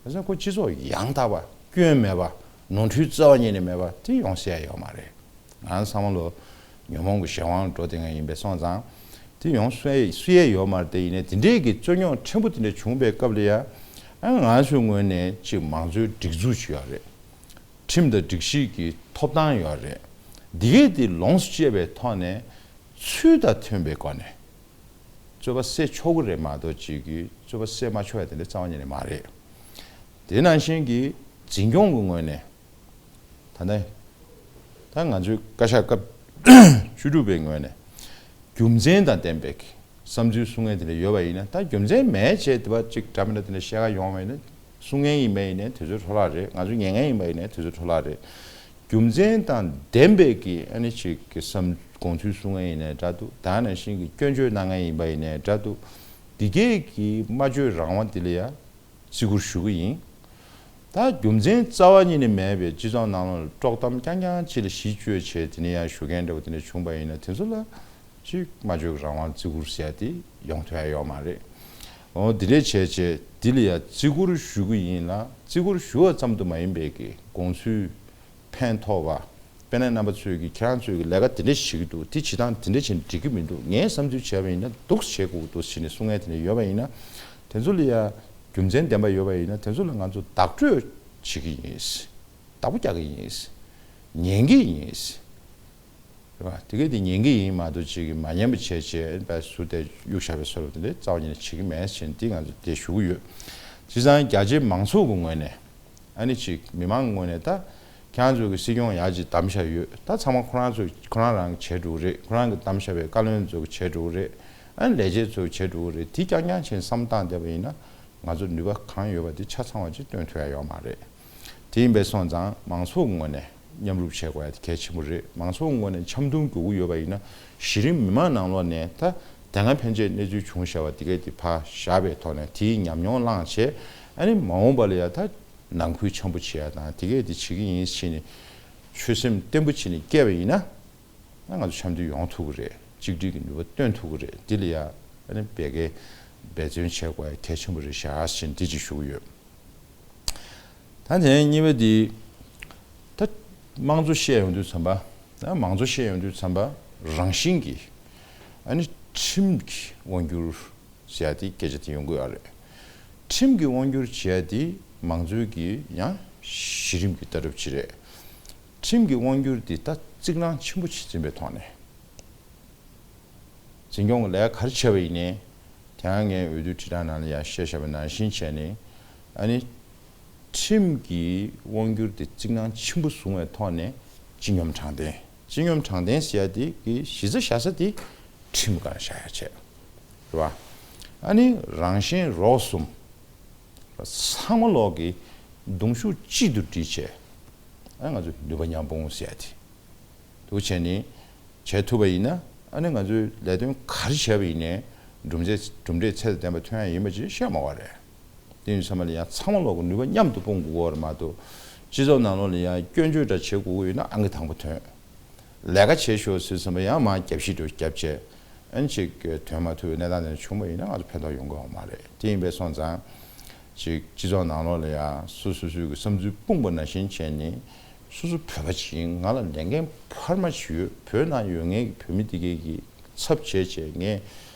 བྱས་ཙང་ཁོ་སྤྱི་ཚོགས་ཡང་དག་པ་སྐྱོན་མེད་པ་ནོར་འཁྲུལ་རྩ་བ་ཉིད་ནས་མེད་པ་དེ་ཡོང་སྲིད་ཡ་ཡོད་མ་རེད། ང་ཚང་མ་ལོ་ཉོན་མོངས་ཀྱི་གཞན་དབང་ལ་འགྲོ་བསྡད་མཁན་ཡིན་པས་སོང་ཙང་དེ་ཡོང་སྲིད་ཡ་ཡོད་མ་རེད། དེ་ཡིན་ནའི་དེ་འདྲའི་གི་རྩོད་རྙོག་ཕྲན་བུ་དེ་འདྲ་བྱུང་བའི་སྐབས་ལ་ཡ་ཨ་ང་ཚོའི་ངོས་ནས་ཅིག་མང་གཙོའི་སྒྲིག་འཛུགས་ཅིག་ཡོད་རེད། ཁྲིམས་དང་སྒྲིག་གཞི་གི་ཐོབ་ཐང་ཡོད་རེད། འདི་གས་དེ་ལོངས་སུ་སྤྱད་པའི་ཐོག་ནས་ཚུལ་དང་མཐུན་པའི་སྒོ་ནས་རྩོད་པ་སེལ་ཆོག་གི་རེད་མ་གཏོགས་ཅིག་གི་རྩོད་པ་སེལ་མ་ཆོག་ཡ་དེ་འདྲ་རྩ་བ་ཉིད་ནས་མ་རེད། དེ་ནང་བཞིན་གྱི་འཛིན་སྐྱོང་གི་ངོས་ནས་ད་ལྟ་ད་ང་ཚོའི་བཀའ་ཤག་སྐབས་བཅུ་དྲུག་པའི་ངོས་ནས་རྒྱུ་མཚན་དང་ལྡན་པའི་བསམ་ཚུལ་གསུང་མཁན་དེ་འདྲ་ཡོད་པ་ཡིན་ན་ད་རྒྱུ་མཚན་མེད་བྱས་དེ་བ་ཅིག་འདྲ་མི་འདྲ་དེ་འདྲ་བཤད་ག་ཡོང་བ་ཡིན་ན་གསུང་མཁན་ཡིན་པ་ཡིན་ན་དེ་ཚོའི་འཕྲོ་བརླག་རེད། ང་ཚོ་ཉན་མཁན་ཡིན་པ་ཡིན་ན་དེ་ཚོའི་འཕྲོ་བརླག་རེད། རྒྱུ་མཚན་དང་ལྡན་པའི་གི་ཨ་ནི་ཅིག་གི་བསམ་དགོངས་ཚུལ་གསུང་མཁན་ཡིན་ནའི་འདྲ་འདུག་ད་ནང་བཞིན་གྱི་སྐྱོན་བརྗོད་གནང་མཁན་ཡིན་པ་ཡིན་ནའི་འདྲ་འདུག་འདི་གས་ཀྱི་སྨྲ་བརྗོད་རང་དབང་འདི་ལ་ཡ་བརྩི་བཀུར་ཞུ་གི་ཡིན། ད་རྒྱུ་མཚན་རྩ་བ་ཉིད་ནས་མེད་པའི་སྤྱི་ཚོགས་ནང་ལ་དཀྲོག་གཏམ་རྐྱང་རྐྱང་ཅིག་ལ་གཞི་བཅོལ་བྱས་དེ་ནས་ཡང་ཞུ་མཁན་འདྲ་བོ་དེ་འདྲ་བྱུང་པ་ཡིན་ན་དེ་ཚོ་ལ་ཅིག་སྨྲ་བརྗོད་རང་དབང་བརྩི་བཀུར་ཟེར་ཡ་དེ་ཡོང་ཐུབ་ཡ་ཡོད་མ་རེད། འོ་དེ་འདྲས་བྱས་བྱས་འདི་ལ་ཡ་བརྩི་བཀུར་ཞུ་གི་ཡིན་ལ་བརྩི་བཀུར་ཞུ་བ་ཙམ་དུ་མ་ཡིན་པའི་གི་དགོངས་ཚུལ་ཕན་ཐོགས་པ། དཔེར་ན་རྣམ་པ་ཚོས་ཀྱིས་ཁྱེད་རང་ཚོས་ཀྱི་ལས་ཀ་དེ་འདྲ་བྱེད་ཀྱི་འདུག་དེ་བྱེད་སྟངས་དེ་འདྲ་བྱས་ན་འགྲིག་གི་མི་འདུག་ངའི་བསམ་ཚུལ་བྱས་པ་ཡིན་ན་འདུག་བྱེད་དགོས་ཀྱི་འདུག་ཟེར་ནས་གསུང་མཁན་དེ་འདྲ་ཡོད་པ་ཡིན་ན། དེ་ཚོ་ལ་ཡ་རྒྱུ་མཚན་ལྡན་པ་ཡོད་པ་ཡིན་ན་དེ་ཚོ་ལ་ང་ཚོ་བདག་སྤྲོད་བྱེད་ཀྱི་ཡིན། བདག་པོ་རྒྱག་གི་ཡིན། ཉན་གྱི་ཡིན། རེད་བ། དེ་གས་དེ་ཉན་གྱི་ཡིན་མ་གཏོགས་ཅིག་གིས་མ་ཉན་པ་བྱས་བྱས་པའི་ཟུར་དེ་གཡུག་བཞག་པའི་བཟོ་འདྲ་དེ་འདྲ་རྩ་བ་ཉིད་ནས་བྱེད་ཀྱི་མེད་ཟེར་འདི་ང་ཚོ་དེ་ཞུ་གི་ཡོད། བྱས་ཙང་རྒྱ་ཆེའི་མང་ཚོགས་ཀྱི་ངོས་ནས། ཨ་ནི་ཅིག་མི་མང་གི་ངོས་ནས་ད་ཁྱེད་རང་ཚོ་གི་སྲིད་སྐྱོང་ཡག་ཅིག་བདམས་བཞག་ཡོད། ད་ཚང་མ་ཁོ་རང་ཚོ་ཁོ་རང་རང་གི་བྱས་འགྲོ་གི་རེད། ཁོ་རང་གི་བདམས་བཞག་པའི་བཀའ་བློན་ཚོ་གི་བྱས་འགྲོ་གི་རེད། ཨ་ནི་ལས་བྱེད་ཚོ་གི་བྱས་འགྲོ་གི་རེད། དེ་རྐྱང་རྐྱང་བྱས་བསམ་བཏང་བསྡད་པ་ཡིན་ན་ང་ཚོ་ནུས་པ་གང་ཡོད་པ་དེ་ཆ་ཚང་བ་ཅིག་སྟོན་ཐུབ་ཡ་ཡོད་མ་རེད། དེ་ཡིན་པས་སོང་ཙང་མང་ཚོགས་ཀྱི་ངོས་ནས་མཉམ་རུབ་བྱེད་དགོས་ཡ་དེ་གལ་ཆེན་པོ་རེད། མང་ཚོགས་ཀྱི་ངོས་ནས་འཆམ་མཐུན་དགོས་ཀྱི་ཡོད་པ་ཡིན་ན་གཞི་རིམ་མི་མང་ནང་ལོགས་ནས་ད་དེ་སྔ་ཕན་ཆད་གནས་ཚུལ་བྱུང་བཞག་པ་དེ་གས་དེ་ཕར་བཞག་པའི་ཐོག་ནས་དེའི་ཉམས་མྱོང་བླངས་བྱས་ཨ་ནི་མ་འོངས་པ་ལ་ཡ་ད། ནང་ཁུལ་འཆམ་པོ་བྱེད་ཡ་དང་དེ་གས་དེ་བྱེད་ཀྱི་ཡིན་ཕྱིན་ནས་ཆོད་སེམས་བརྟན་པོ་བྱས་ནས་བསྐྱལ་བ་ཡིན་ན་ང་ཚོ་འཆམ་མཐུན་ཡོང་ཐུབ་ཀྱི་རེད། གཅིག་སྒྲིལ་གྱི་ནུས་པ་བཏོན་ཐུབ་ཀྱི་རེད། འདི་ལ་ཡ་ཨ་ནི་བེད་ཀའི་འབད་བརྩོན་བྱེད་དགོས་ཡ་གལ་ཆེན་པོ་རེད་ཤག་ཟེར་འདི་ཅིག་ཞུ་གི་ཡོད། ད་དེ་གཉིས་པ་འདི་ད་དམངས་གཙོ་བཤད་ཡོང་དུས་ཙམ་པ་ད་མང་གཙོ་བཤད་ཡོང་དུས་ཙམ་པ་རང་བཞིན་གྱིས་ཨ་ནི་ཁྲིམས་ཀྱི་དབང་སྒྱུར། ཟེར་ཡ་དེ་སྐད་ཆ་དེ་ཡོང་གི་ཡོད་རེད། ཁྲིམས་ཀྱི་དབང་སྒྱུར་བྱེད་ཡ་དེ་མང་གཙོའི་གི་ཡང་གཞི་རིམ་གྱི་ལྟ་གྲུབ་ཅིག་རེད། ཁྲིམས་ཀྱི་དབང་སྒྱུར་དེ་ད་རྩིག་རང་ཆེན་པོ་ཅིག་འཛིན་པའི་ཐོག་ནས། འཛིན་སྐྱོང་གི་ལས་ཀ་ག་རེ་བྱས་པ་ཡིན་ནའི། དེ་ཡང་ངས་འོས་བསྡུ་དྲིལ་བསྒྲགས་ནང་ལ་ཡང་བཤད་བཞག་པ་ནང་བཞིན་བྱས་ནས། ཨ་ནི། ཁྲིམས་ཀྱི་དབང་སྒྱུར་དེ་རྩིག་རང་ཆེན་པོ་བཟུང་བའི་ཐོག་ནས་སྤྱི་སྙོམས་དྲང་བདེན། སྤྱི་སྙོམས་དྲང་བདེན་ཟེར་ཡ་དེ་གི་གཞི་རྩ་བཞག་ས་དེ་ཁྲིམས་སྒང་བཞག་ཡ་བྱས། རེད་བ། ཨ་ནི་རང་གཞན་རོགས་གསུམ། ཚང་མ་ལོག་གི་གདུང་ཤུགས་གཅིག་ཏུ་སྒྲིལ་བྱས། ཨ་ང་ཚོ་ནུས་པ་མཉམ་སྤུངས་ཟེར་ཡ་དེ། འདུག་བྱས་ནས་བྱས་ཐུབ་པ་ཡིན་ན། ཨ་ནི་ང་ཚོའི་ལས་དོན་ག་རེ་བྱས་པ་ཡིན་ནའི་གྲུབ་འབྲས་གྲུབ་འབྲས་ཚད་དང་ལྡན་པ་ཐོན་ཡ་ཡིན་པ་ཅིག་བཤད་མ་དགོས་རེད། དེ་ཡིན་ཙང་མ་ལ་ཡང་ཚང་མ་ལོག་གི་ནུས་པ་མཉམ་དུ་སྤུངས་དགོས་པ་རེད་མ་གཏོགས། སྤྱི་ཚོགས་ནང་ལོགས་ལ་ཡང་སྐྱོན་བརྗོད་འདྲ་བྱེད་དགོས་ཀྱི་ཡོད་ན་ཨང་ཀི་དང་པོ་ཐོན། ལས་ཀ་བྱེད་ཤོག་ཟེར་ཙམ་པ་ཡང་མར་རྒྱབ་བཤིག་འགྲོ་རྒྱབ་བྱས། ཨ་ནི་ཅིག་ཐོན་མ་ཐུབ་པའི་གནས་སྟངས་དེ་འདྲ་བྱུང་བ་ཡིན་ན་ང་ཚོ་ཕན་ཐོགས་ཡོང་གི་ཡོད་མ་རེད། དེ་ཡིན་པས་སོང་ཙང་། ཅིག་སྤྱི་ཚོགས་ནང་ལོགས་ལ་ཡང་སོ་སོ་སོའི་གི་བསམ་ཚུལ་སྤུངས་པ་ནང་བཞིན་བྱས་ནས། སོ་སོ་བོད་པ་ཅིག་ཡིན། ང་ལ་ལས་འགན་འཕར་མ་ཞིག་ཡོད། བོད་ནང་ཡོད་མཁན་གྱི་བོད་མི་དེ་གས་ཀྱི་ཚབ་བྱས་བྱས་ངས་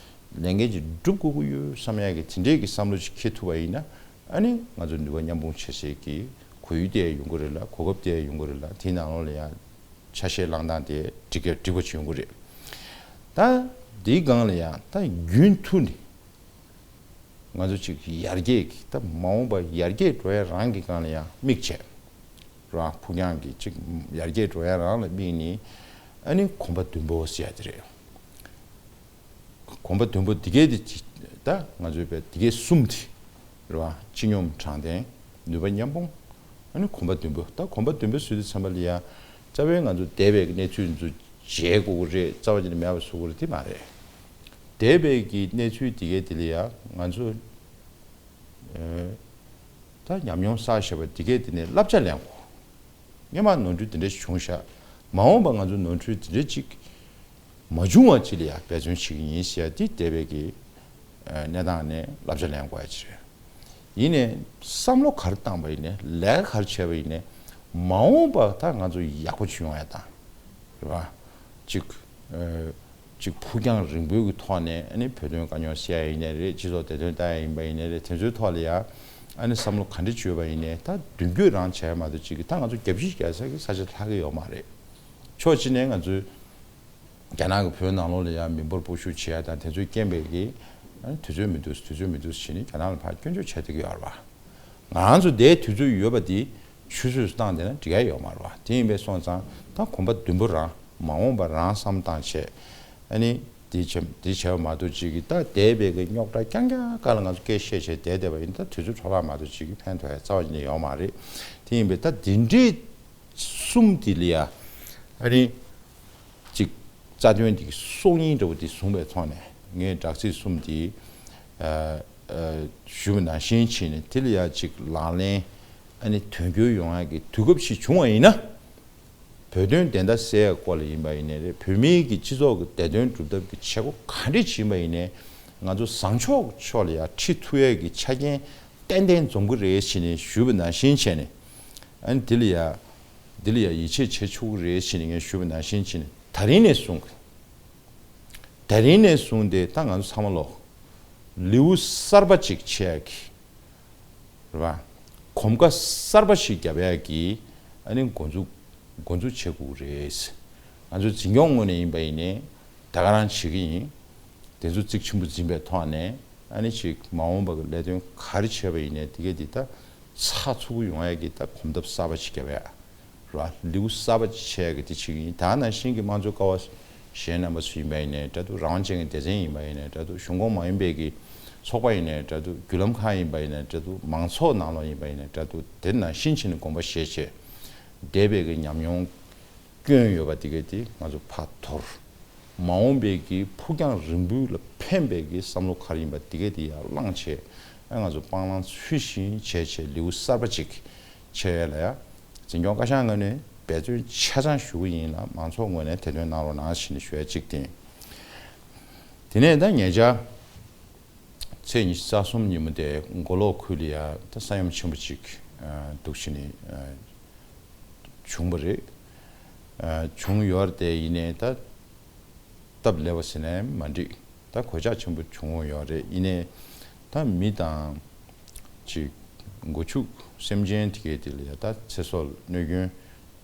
ལས་འགན་ཅིག་སྒྲུབ་དགོས་ཀྱི་ཡོད་བསམ་ཡག་གི་དེ་འདྲས་ཀྱི་བསམ་བློ་ཅིག་འཁྱེར་ཐུབ་པ་ཡིན་ན། ཨ་ནི་ང་ཚོ་ནུས་པ་མཉམ་སྤུངས་བྱེད་སའི་གི་གོ་ཡུལ་དེ་ཡང་ཡོང་གི་རེད་ལ། གོ་སྐབས་དེ་ཡང་ཡོང་གི་རེད་ལ། དེའི་ནང་ལོགས་ལ་ཡང་ཆ་ཤས་བླངས་སྟངས་དེ་འགྲིག་གི་འགྲིག་པ་ཅིག་ཡོང་གི་རེད། ད་དེའི་སྒང་ལ་ཡང་ད་རྒྱུན་མཐུད་ནས། ང་ཚོ་ཅིག་ཡར་རྒྱས་ཀྱི་ད་མ་འོངས་པ་ཡར་རྒྱས་འགྲོ་ཡ་རང་གི་སྒང་ལ་ཡང་དམིགས་བྱས། རང་ཕུགས་རྒྱང་གི་ཅིག་ཡར་རྒྱས་འགྲོ་ཡ་རང་ལ་དམིགས་ནས། ཨ་ནི་གོམ་པ་མདུན་སྤོ་ཟེར་ཡ་དེ་རེད། གོམ་པ་མདུན་སྤོ་འདི་གས་དེ་ཅིག་ད་ང་ཚོའི་བས་འདི་གས་གསུམ་དེ་རེད་བ། སྤྱི་སྙོམས་དྲང་བདེན། ནུས་པ་མཉམ་སྤུངས། ཨ་ནི་གོམ་པ་མདུན་སྤོ། ད་གོམ་པ་མདུན་སྤོ་ཟེར་དུས་ཙམ་པ་ལ་ཡ། རྩ་བའི་ང་ཚོ་འདས་པའི་གནས་ཚུལ་ཚོ་བརྗེད་དགོས་ཀྱི་རེད། རྩ་བ་ཉིད་ནས་མེད་པ་བཟོ་དགོས་རེད་དེ་མ་རེད། འདས་པའི་གི་གནས་ཚུལ་དེ་གས་དེ་ལ་ཡ་ང་ཚོ། ཨེ། ད་ཉམས་མྱོང་བསགས་བཞག་པ་དེ་གས་དེ་ནས་བསླབ་བྱ་ལེན་དགོས། སྔོན་མ་ནོར་འཁྲུལ་དེ་འདྲ་ཞིག་བྱུང་ཤག་མ་འོངས་པ་ང་ཚོ་ནོར་འཁྲུལ་དེ་འདྲ་ཅིག་མ་བྱུང་བ་ཅིག་ལ་ཡ་འབད་བརྩོན་བྱེད་ཀྱི་ཡིན་ཟེར་ཡ་དེ་འདས་པའི་གི་ཨ་གནས་སྟངས་ནས་བསླབ་བྱ་ལེན་དགོས་ཡ་ཅིག་རེད། ཡིན་ནའི་བསམ་བློ་ག་རེ་བཏང་པ་ཡིན་ནའི་ལས་ཀ་ག་རེ་བྱས་པ་ཡིན་ནའི་མ་འོངས་པ་ད་ང་ཚོ་ཡག་པོ་བྱུང་ཡ་དང་། རེད་བ། ཅིག་ཨ་ཅིག་ཕུགས་རྒྱང་རིང་པོའི་གི་ཐོག་ནས་ཨ་ནི་བོད་དོན་དཀའ་རྙོག་སེལ་ཡ་ཡིན་ནའི་རེད། སྤྱི་ཚོགས་བདེ་དོན་བལྟ་ཡ་ཡིན་པ་ཡིན་ནའི་རེད། དེ་ཚོའི་ཐོག་ལ་ཡ་ཨ་ནི་བསམ་བློ་ག་འདྲ་བྱོས་པ་ཡིན་ནའི་ད་མདུན་སྐྱོད་རང་བྱས་མ་གཏོགས་ཅིག་གི་ད་ང་ཚོ་རྒྱབ་བཤིག་རྒྱག་ས་གི་ས་ཆ་ལྷག་གི་ཡོད་མ་རེད། ཕྱོགས་གཅིག་ནས་ང་ཚོའི་རྒྱ་ནག་གི་བོད་ནང་ལོགས་ལ་ཡང་མི་འབོར་སྤོ་བཤུ་བྱེད་ཡ་དང་དེ་ཚོའི་རྐྱེན་པས་ཀྱི་ཨ་ནི་དུས་ཚོད་མི་འདུག་དུས་ཚོད་མི་འདུག་བྱས་ནས་རྒྱ་ནག་ལ་ཕར་སྐྱོན་བརྗོད་བྱས་བསྡད་ཀྱི་ཡོད་རེད་བ། ང་ཚོ་དེའི་དུས་ཚོད་ཡོད་པ་དེ་ཆུད་ཟོས་སུ་བཏང་བསྡད་ན་འགྲིག་ཡ་ཡོད་མ་རེད་བ། དེ་ཡིན་པས་སོང་ཙང་ད་གོམ་པ་མདུན་སྤོ་རང་མ་འོངས་པ་རང་བསམ་བཏང་བྱས། ཨ་ནི་དེ་བྱས་དེ་བྱས་པ་མ་གཏོགས་ཅིག་གི་ད་འདས་པའི་གི་རྙོག་དྲ་རྐྱང་རྐྱང་སྒང་ལ་ང་ཚོ་སྐད་བཤད་བྱས་བསྡད་བསྡད་པ་ཡིན་ན་ད་དུས་ཚོད་འཕྲོ་བརླག་མ་གཏོགས་ཅིག་གི་ཕན་ཐོགས་ཡ་རྩ་བ་ཉིད་ནས་ཡོད་མ་རེད། དེ་ཡིན་པས་ད་འདི་འདྲའི་གསུམ་དེ་ལ་ཡ་ཨ་ནི། གཅིག་རྩ་དོན་དེ་གི་སྲོག་སྙིང་འདྲ་བོ་དེ་བཟུང་བའི་ཐོག་ནས་ངས་བསྒྲགས་ཚིག་གསུམ་དེ་ཨ་ཨ་ཞུས་པ་ནང་བཞིན་བྱས་ནས་དེ་ལ་ཡ་གཅིག་ལག་ལེན་ཨ་ནི་དོན་འཁྱོལ་ཡོང་ཡ་གི་དུས་སྐབས་ཤིག་བྱུང་བ་ཡིན་ན། བོད་དོན་བདེན་མཐའ་གསལ་ཡ་སྐོར་ལ་ཡིན་པ་ཡིན་ནའི་རེད། བོད་མིའི་གི་སྤྱི་ཚོགས་ཀྱི་བདེ་དོན་སྒྲུབ་ཐབས་ཀྱི་བྱེད་སྒོ་ག་འདྲ་ཞིག་ཡིན་པ་ཡིན་ནའི་ང་ཚོ་བཟང་ཕྱོགས་ཕྱོགས་ལ་ཡ་ཁྲིད་ཐུབ་ཡ་གི་ཆ་རྐྱེན་ཏན་ཏན་འཛོམས་ཀྱི་རེད་ཟེར་ནས་ཞུས་པ་ནང་བཞིན་བྱས་ནས། ཨ་ནི་འདི་ལ་ཡ། འདི་ལ་ཡ་ཡིད་ཆེས་བྱེད་ཆོག་གི་རེད་ཟེར་ནས་ངས་ཞུས་པ་ནང་བཞིན་བྱས་ནས་ད་རིང་ནས་བཟུང་། ད་རིང་ནས་བཟུང་སྟེ་ད་ང་ཚོ་ཚང་མ་ལོག་ལེའུ་གསར་པ་ཅིག་ཕྱེ་ཡ་གི། རེད་པ། གོམ་ཁ་གསར་པ་ཞིག་བརྒྱབ་ཡ་གི། ཨ་ནི་འགོ་འཛུགས། འགོ་འཛུགས་བྱེད་དགོས་ཀྱི་རེད། ང་ཚོ་འཛིན་སྐྱོང་ངོས་ནས་ཡིན་པ་ཡིན་ནའི། ད་ག་རང་བྱེད་ཀྱི་ཡིན། དེ་ཚོ་གཙིགས་ཆེན་པོ་འཛིན་པའི་ཐོག་ནས་ཨ་ནི་ཅིག་མ་འོངས་པ་གི་ལས་དོན་ག་རེ་བྱས་པ་ཡིན་ནའི་དེ་གས་དེ་ད་ཚགས་ཚུད་པོ་ཡོང་ཡ་གི་ད་གོམ་སྟབས་གསར་པ་ཞིག་བརྒྱབ་ཡ། ར་ལེའུ་གསར་པ་ཞིག་ཕྱེ་ཡ་གི་དེ་བྱེད་ཀྱི་ཡིན། ད་ནང་བཞིན་གྱི་དམངས་གཙོའི་ཀ་བ་གཞན་རྣམ་པ་ཚོ་ཡིན་པ་ཡིན་ནའི་འདྲ་འདུག་རང་དབང་ཅན་གྱི་སྡེ་ཚན་ཡིན་པ་ཡིན་ནའི་འདྲ་འདུག་གཞུང་ཁོངས་མ་ཡིན་པའི་གི་ཚོགས་པ་ཡིན་ནའི་འདྲ་འདུག་བརྒྱུད་ལམ་ཁག་ཡིན་པ་ཡིན་ནའི་འདྲ་འདུག་མང་ཚོགས་ནང་ལོགས་ཡིན་པ་ཡིན་ནའི་འདྲ་འདུག་དེ་ནང་བཞིན་བྱས་ནས་དགོངས་པ་བཞེས་བྱས། འདས་པའི་གི་ཉམས་མྱོང་སྐྱོན་ཡོད་པ་དེ་གས་དེ་ང་ཚོ་ཕར་དོར། མ་འོངས་པའི་གི་ཕུགས་རྒྱང་རིང་པོའི་ལ་ཕན་པའི་གི་བསམ་བློ་ག་རེ་ཡིན་པ་དེ་གས་དེ་ཡར་བླངས་བྱས། ཨ་ང་ཚོ་སྤང་བླང་ཚུལ་བཞིན་བྱས་བྱས་ལེའུ་གསར་པ་ཅིག་ཕྱེ་ཡས་ལ་ཡ། འཛིན་སྐྱོང་བཀའ་ཤག་ངོས་ནས་འབད་བརྩོན་ཆ་ཚང་ཞུ་གི་ཡིན་ལ་མང་ཚོགས་ངོས་ནས་དེ་དོན་གནང་རོགས་གནང་ཞེས་ནས་ཞུ་ཡ་གཅིག་དེ་ཡིན། དེ་ནས་ད་ཉེ་ཆར་ཚེས་ཉི་ཤུ་རྩ་གསུམ་ཉིན་མོ་དེ་མགོ་ལོག་ཁུལ་ལ་ཡ་ད་ས་ཡོམ་ཆེན་པོ་ཅིག་འདུག་ཞེས་ནས་བྱུང་བ་རེད། བྱུང་ཡོད་རེད་དེ་ཡིན་ནའི་ད། སྟབས་ལེགས་པ་ཟེར་ནའི་མ་འགྲིག་ད་གོད་ཆག་ཆེན་པོ་བྱུང་ཡོད་རེད། ཡིན་ནའི་ད་མི་དང་ཅིག་སྒོ་ཕྱུགས་སེམས་ཅན་དེ་གའི་དེ་ལ་ཡ་ད་ཚེ་སྲོག་གནོད་སྐྱོན་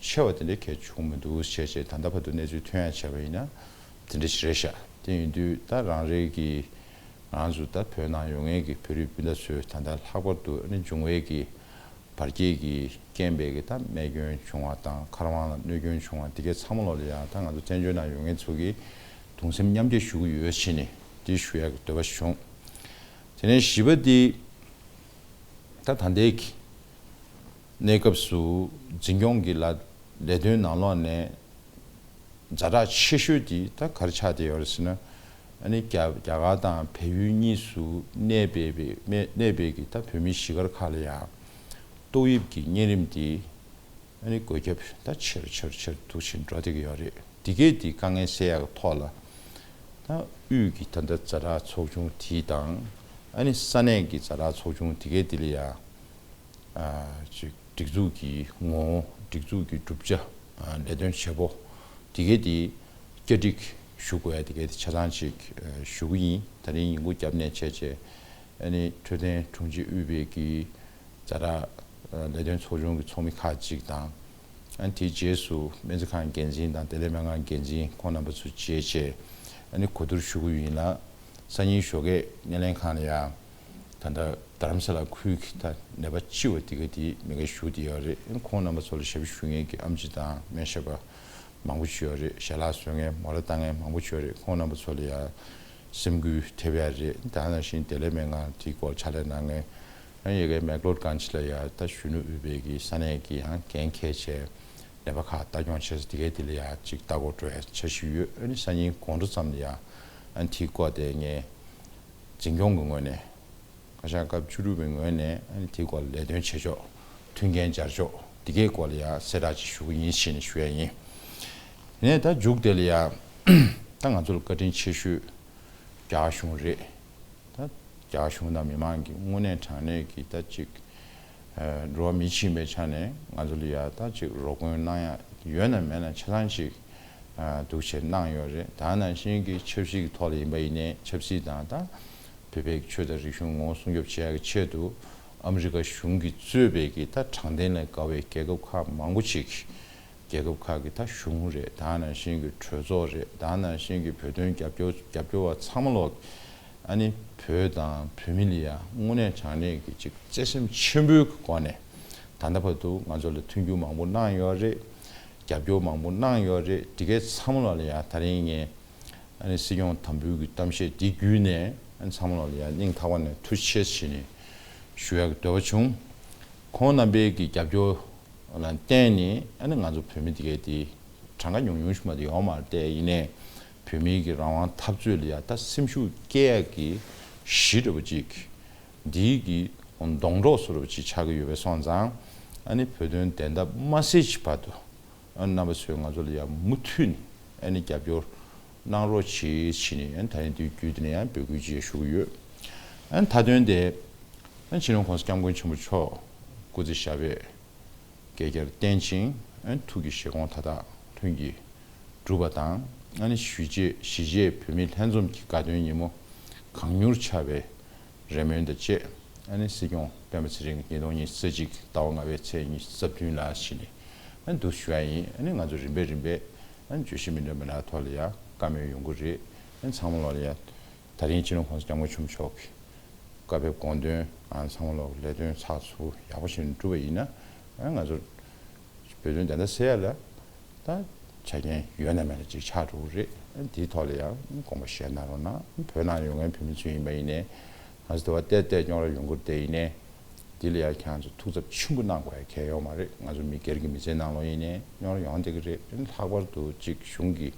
ཆེ་བ་དེ་འདྲ་གལ་བྱུང་མི་འདུག་བྱས་བྱས་ད་ལྟ་བར་དུ་གནས་ཚུལ་ཐོན་ཡ་བྱས་པ་ཡིན་ན་དེ་འདྲ་ཞིག་རེད་ཤག་དེ་ཡིན་དུས་ད་རང་རེའི་གི་ང་ཚོ་ད་བོད་ནང་ཡོད་མཁན་གི་བོད་རིགས་སྤུན་ཟླ་ཚོས་ད་ལྟ་ལྷག་པར་དུ་ཨ་ནི་འབྱུང་བའི་གི་བར་བརྒལ་གྱི་རྐྱེན་པས་ཀྱི་ད་རྨས་སྐྱོན་བྱུང་བ་དང་མཁར་དབང་ལ་གནོད་སྐྱོན་བྱུང་བ་དེ་གའི་ཚང་མ་ལོག་ལ་ཡང་ད་ང་ཚོ་བཙན་བྱོལ་ནང་ཡོད་མཁན་ཚོ་གིས་གདུང་སེམས་མཉམ་སྐྱེད་ཞུ་གི་ཡོད་ཕྱིན་ནས་དེ་ཞུ་ཡག་གི་འདོད་པ་བྱུང་། དེ་ནས་བཞི་པ་དེ་ད་ད་ལྟའི་གི་གནས་སྐབས་སུ་འཛིན་སྐྱོང་གི་ལ་ལས་དོན་ནང་ལོགས་ནས་ ཛ་དྲག་ཆེ་ཤོས་དེ་ད་ག་རེ་ཆགས་བསྡད་ཡོད་རེད་ཟེར་ན། ཨ་ནི་རྒྱ་རྒྱ་གར་དང་བལ་ཡུལ་གཉིས་སུ་གནས་པའི་གནས་པའི་གི་ད་བོད་མི་གཞིས་སྒར་ཁག་ལ་ཡང་ཏོག་དབྱིབས་ཀྱི་གཉན་རིམས་དེ་ཨ་ནི་འགོས་ཁྱབ་ད་ཆེ་རུ་ཆེ་རུ་ཆེ་རུ་འདུག་ཕྱིན་འགྲོ་བསྡད་ཀྱི་ཡོད་རེད། འདི་གས་དེ་དཀའ་ངལ་སེལ་ཡག་གི་ཐོག་ལ་ད་དབུས་ཀྱི་ད་ལྟ་ཛ་དྲག་ཚོགས་ཆུང་དེ་དང་ཨ་ནི་ས་གནས་ཀྱི་ཛ་དྲག་ཚོགས་ཆུང་དེ་གས་དེ་ལ་ཡང་ཅིག་སྒྲིག་འཛུགས་ཀྱི་ངོ་བོ། སྒྲིག་འཛུགས་ཀྱི་གྲུབ་ཆ། ལས་དོན་བྱེད་པོ་དེ་གས་དེ་བསྐྱར་སྒྲིག་ཞུ་དགོས་ཡ་དེ་གས་དེ་ཆ་ཚང་ཅིག་ཞུ་གི་ཡིན། ད་རིང་ཡིན་གུ་རྒྱབ་ནས་བྱས་བྱས་ཨ་ནི་འཕྲོད་བསྟེན་དྲུང་ཆེ་དབུས་པའི་གི་ཛ་དྲག་ལས་དོན་ཚོགས་ཆུང་གི་ཚོགས་མི་ཁག་ཅིག་དང་། ཨ་ནི་དེའི་རྗེས་སུ་སྨན་རྩིས་ཁང་འགན་འཛིན་དང་བདེ་ལེགས་སྨན་ཁང་འགན་འཛིན་ཁོང་རྣམ་པ་ཚོ་བཅས་བྱས་ཨ་ནི་གོ་བསྡུར་ཞུ་གི་ཡིན་ལ། སང་ཉིན་ཞོགས་ཀས་སྣེ་ལེན་ཁང་ལ་ཡང་ད་ལྟ་རྡ་རམ་ས་ལ་ཁུལ་གྱི་ད་ནད་པ་ལྕི་བ་དེ་ག་དེ་མི་འགའ་བཞུགས་བསྡད་ཡོད་རེད། ཁོང་རྣམ་པ་ཚོ་ལ་ཞབས་ཞུ་མཁན་གྱི་ཨེམ་ཆི་དང་སྨན་ཞབས་པ་མང་པོ་ཅིག་ཡོད་རེད། ཞལ་ལག་བཟོ་མཁན་མོ་ཊ་བཏང་མཁན་མང་པོ་ཅིག་ཡོད་རེད། ཁོང་རྣམ་པ་ཚོ་ལ་ཡང་སེམས་འགུལ་ཐེབས་ཡ་རེད། ད་ནང་བཞིན་བདེ་ལེགས་སྨན་ཁང་དེའི་སྐོར་ཕྱག་ལས་གནང་མཁན་ཡ་གའི་མེག་ལོར་གྷན་ཇི་ལ་ཡང་ད་གཞོན་ནུ་དབུས་པའི་གི་ས་གནས་ཀྱི་ཡང་འགན་འཁྱེར་བྱས་ནད་པ་ཁག་ལྟ་སྐྱོང་བྱེད་ས་དེ་གའི་དེ་ལ་ཡང་ཅིག་ལྟ་སྐོར་འགྲོ་ཡ་འཆར་གཞི་ཡོད། ཨ་ནི་སང་ཉིན་དགོང་དྲོ་ཙམ་ལ་ཡང་ཨ་ནི་དེའི་སྐོར་དེ་ངས་འཛིན་སྐྱོང་གི་ངོས་ནས་བཀའ་ཤག་སྐབས་བཅུ་དྲུག་པའི་ངོས་ནས་ཨ་ནི་དེའི་སྐོར་ལ་ལས་དོན་བྱེད་ཕྱོགས། མཐུན་རྐྱེན་སྦྱར་ཕྱོགས་དེ་གའི་སྐོར་ལ་ཡང་གསལ་བསྒྲགས་ཅིག་ཞུ་གི་ཡིན་ཞེས་ནས་ཞུ་ཡ་ཡིན། ཡིན་ནའི་ད་མཇུག་དེ་ལ་ཡང་ད་ང་ཚོ་ལ་བཀའ་དྲིན་ཆེ་ཤོས་རྒྱ་གཞུང་རེད། ད་རྒྱ་གཞུང་དང་མི་མང་གི་དངོས་གནས་དྲང་གནས་ཀྱི་ད་ཅིག་ཨ་འགྲོ་བ་མི་ཕྱིན་པའི་ཆ་ནས་ང་ཚོ་ལ་ཡ་ད་ཅིག་རོགས་མགོན་གནང་ཡ་ཡོད་ན་མེད་ན་ཆ་ཚང་ཅིག་ཨ་འདུག་བྱས་གནང་ཡོད་རེད། ད་ནང་བཞིན་གྱི་ཆབ་སྲིད་ཀྱི་ཐོག་ལ་ཡིན་པ་ཡིན་ནའི་ཆབ་སྲིད་དང་ད་བོད་པའི་ཆོས་དང་རིག་གཞུང་ངོ་བོ་སྲུང་སྐྱོབ་བྱེད་ཡ་གི་ཆེད་དུ་ཨ་མི་རི་ཀ་གཞུང་གིས་གཙོས་པའི་གི་ད་དྲང་བདེན་ལ་དགའ་བའི་རྒྱལ་ཁབ་ཁག་མང་པོ་ཅིག་རྒྱལ་ཁབ་ཁག་གི་ད་གཞུང་རེད། ད་ནང་བཞིན་གྱི་གྲོས་ཚོགས་རེད། ད་ནང་བཞིན་གྱི་བོད་དོན་རྒྱབ་སྐྱོར་རྒྱབ་སྐྱོར་བ་ཚང་མ་ལོག་ཨ་ནི་བོད་དང་བོད་མི་ལ་ཡ་དངོས་གནས་དྲང་གནས་ཀྱི་ཅིག་བརྩེ་སེམས་ཆེན་པོའི་སྒོ་ནས་ད་ལྟ་བར་དུ་ང་ཚོ་ལ་མཐུན་འགྱུར་མང་པོ་གནང་ཡོད་རེད། རྒྱབ་སྐྱོར་མང་པོ་གནང་ཡོད་རེད། དེ་གའི་ཚང་མ་ལོག་ལ་ཡ་ད་རིང་ངས་ཨ་ནི་སྲིད་སྐྱོང་དམ་འབུལ་གྱི་གཏམ་བཤད་འདི་བརྒྱུད་ནས་ཨ་ནི་ཚང་མ་ལོག་ལ་ཡ་སྙིང་ཐག་པ་ནས་ཐུགས་རྗེ་ཆེ་ཞེས་ནས་ཞུ་ཡག་གི་འདོད་པ་བྱུང་། ཁོང་རྣམ་པའི་གི་རྒྱབ་སྐྱོར་ལ་བརྟེན་ནས་ཨ་ནི་ང་ཚོ་བོད་མི་དེ་གའི་དེ་གྲངས་ཀ་ཉུང་ཉུང་ཞིག་མ་གཏོགས་ཡོད་མ་རེད། དེ་ཡིན་ནའི་བོད་མིའི་གི་རང་དབང་འཐབ་རྩོད་ལ་ཡ་ད་སེམས་ཤུགས་སྐྱེད་ཡག་གི་གཞི་འདྲ་བོ་ཅིག་འདིའི་གི་སྡོང་གྲོགས་བཟོ་འདྲ་བོ་ཅིག་ཆགས་ཀྱི་ཡོད་པའི་སོང་ཙང་ཨ་ནི་བོད་དོན་བདེན་མཐའ་མ་གསལ་གྱི་བར་དུ་ཨ་ནི་རྣམ་པ་ཚོས་ང་ཚོ་ལ་ཡང་མུ་མཐུད་ནས་ཨ་ནི་རྒྱབ་སྐྱོར་གནང་རོགས་གྱིས་ཞེས་ནས་ཨ་ནི་ད་རིང་དུས་རྒྱུན་དུ་ནས་ཡང་འབོད་སྐུལ་ཅིག་ཞུ་གི་ཡོད། ཨ་ནི་མཐའ་དོན་དེ་ཨ་ནི་སྤྱི་ནོར་༸གོང་ས་༸སྐྱབས་མགོན་ཆེན་པོ་མཆོག་སྐུ་ཚེ་ཞབས་པད་བསྐལ་བརྒྱར་བརྟན་ཅིང་ཨ་ནི་ཐུགས་ཀྱི་བཞེད་དགོངས་མཐའ་དག་ལྷུན་གྱིས་གྲུབ་པ་དང་ཨ་ནི་གཞིས་བྱེས་གཞིས་བྱེས་བོད་མི་ལྷན་འཛོམས་ཀྱི་དགའ་སྟོན་ཉིན་མོ་གང་མྱུར་འཆར་བའི་རེ་སྨོན་དང་བཅས་ཨ་ནི་སྲིད་སྐྱོང་སྤེན་པ་ཚེ་རིང་ཉིས་སྟོང་ཉི་ཤུ་རྩ་གཅིག་ཟླ་བ་ལྔ་པའི་ཚེས་ཉི་ཤུ་རྩ་བདུན་ལ་ཕྱིན་ནས་ཨ་ནི་འདུག་ཞུ་ཡ་ཡིན། ཨ་ནི་ང་ཚོ་རིམ་པས་རིམ་པས་ཨ་ནི་བརྗོད་གཞི་མི་འདྲ་མི་འདྲ་ཐོག་ལ་ཡ་བཀའ་མོལ་ཡོང་གི་རེད། ཨ་ནི་ཚང་མ་ལོག་ལ་ཡ་ད་རིང་སྤྱི་ནོར་༸གོང་ས་༸སྐྱབས་མགོན་ཆེན་པོ་མཆོག་གི་བཀའ་ཕེབས་དགོངས་དོན་ཨ་ནི་ཚང་མ་ལོག་ལས་དོན་ཚགས་ཚུད་ཡག་པོ་ཞིག་འགྲུབ་པ་ཡིན་ན་ཨ་ནི་ང་ཚོ་བོད་དོན་བདེན་མཐའ་གསལ་ཡ་ལ་ད་ཆ་རྐྱེན་ཡོད་ན་མེད་ན་ཅིག་ཆགས་འགྲོ་གི་རེད། དེའི་ཐོག་ལ་ཡང་དགོངས་པ་བཞེས་གནང་རོགས་གནང་། བོད་ནང་ཡོད་མཁན་བོད་མི་ཚོ་ཡིན་པ་ཡིན་ནའི་ང་ཚོ་དེ་བ་བལྟས་བལྟས་སྙོང་ར་ཡོང་གི་རེད། དེ་ཡིན་ནའི་འདི་ལ་ཡང་ཁྱེད་རང་ཚོ་ཐུགས་འཚབ་ཆེན་པོ་གནང་དགོས་ཡ་གལ་ཡོད་མ་རེད། ང་ཚོ་མི་སྒེར་གྱི་མི་ཚེའི་ནང་ལོགས་ཡིན་ནའི་སྙོང་ར་ཡོང་བསྡད་ཀྱི་རེད། ལྷག་པར་དུ་ཅིག་གཞུང་གི་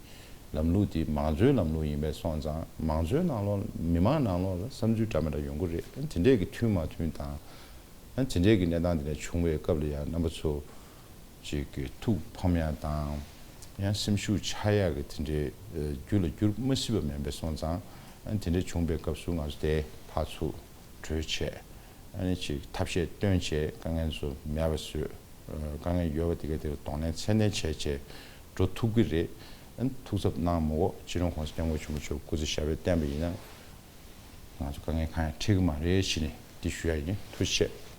ལམ་ལུགས་དེ་མང་གཙོའི་ལམ་ལུགས་ཡིན་པས་སོང་ཙང་མང་གཙོའི་ནང་ལོགས་མི་མང་ནང་ལོགས་ལ་བསམ་ཚུལ་འདྲ་མི་འདྲ་ཡོང་གི་རེད། དེ་འདྲས་ཀྱི་མཐུན་མ་མཐུན་དང་། ཡང་དེ་འདྲའི་གི་གནས་སྟངས་དེ་འདྲ་བྱུང་བའི་སྐབས་ལ་ཡང་རྣམ་པ་ཚོ་ཅིག་གི་ཐུགས་ཕམ་ཡ་དང་། ཡང་སེམས་ཤུགས་ཆག་ཡ་གི་དེ་འདྲའི་རྒྱུ་ལ་འགྱུར་མ་སྲིད་པ་མིན་པས་སོང་ཙང་། ཡང་དེ་འདྲ་བྱུང་བའི་སྐབས་སུ་ང་ཚོ་དེ་ཕར་ཚུར་གྲོས་བྱས། ཨ་ནི་ཅིག་ཐབས་ཤེས་བཏོན་བྱས་དཀའ་ངལ་ཚོ་མེད་པ་བཟོས། དཀའ་ངལ་ཡོད་པ་དེ་ག་དེ་ལ་གདོང་ལེན་ཚད་ལྡན་བྱས་བྱས་འགྲོ་ཐུབ་ཀྱི་རེད། ཨ་ནི་ཐུགས་འཚབ་གནང་མ་དགོས། སྤྱི་ནོར་༸གོང་ས་༸སྐྱབས་མགོན་ཆེན་པོ་མཆོག་སྐུ་ཚེ་ཞབས་པད་བརྟན་པ་ཡིན་ན། ང་ཚོ་དཀའ་ངལ་གང་ཡང་འཕྲད་ཀྱི་མ་རེད་ཞེས་ནས་འདི་ཞུ་ཡ་ཡིན། ཐུགས་རྗེ་ཆེ།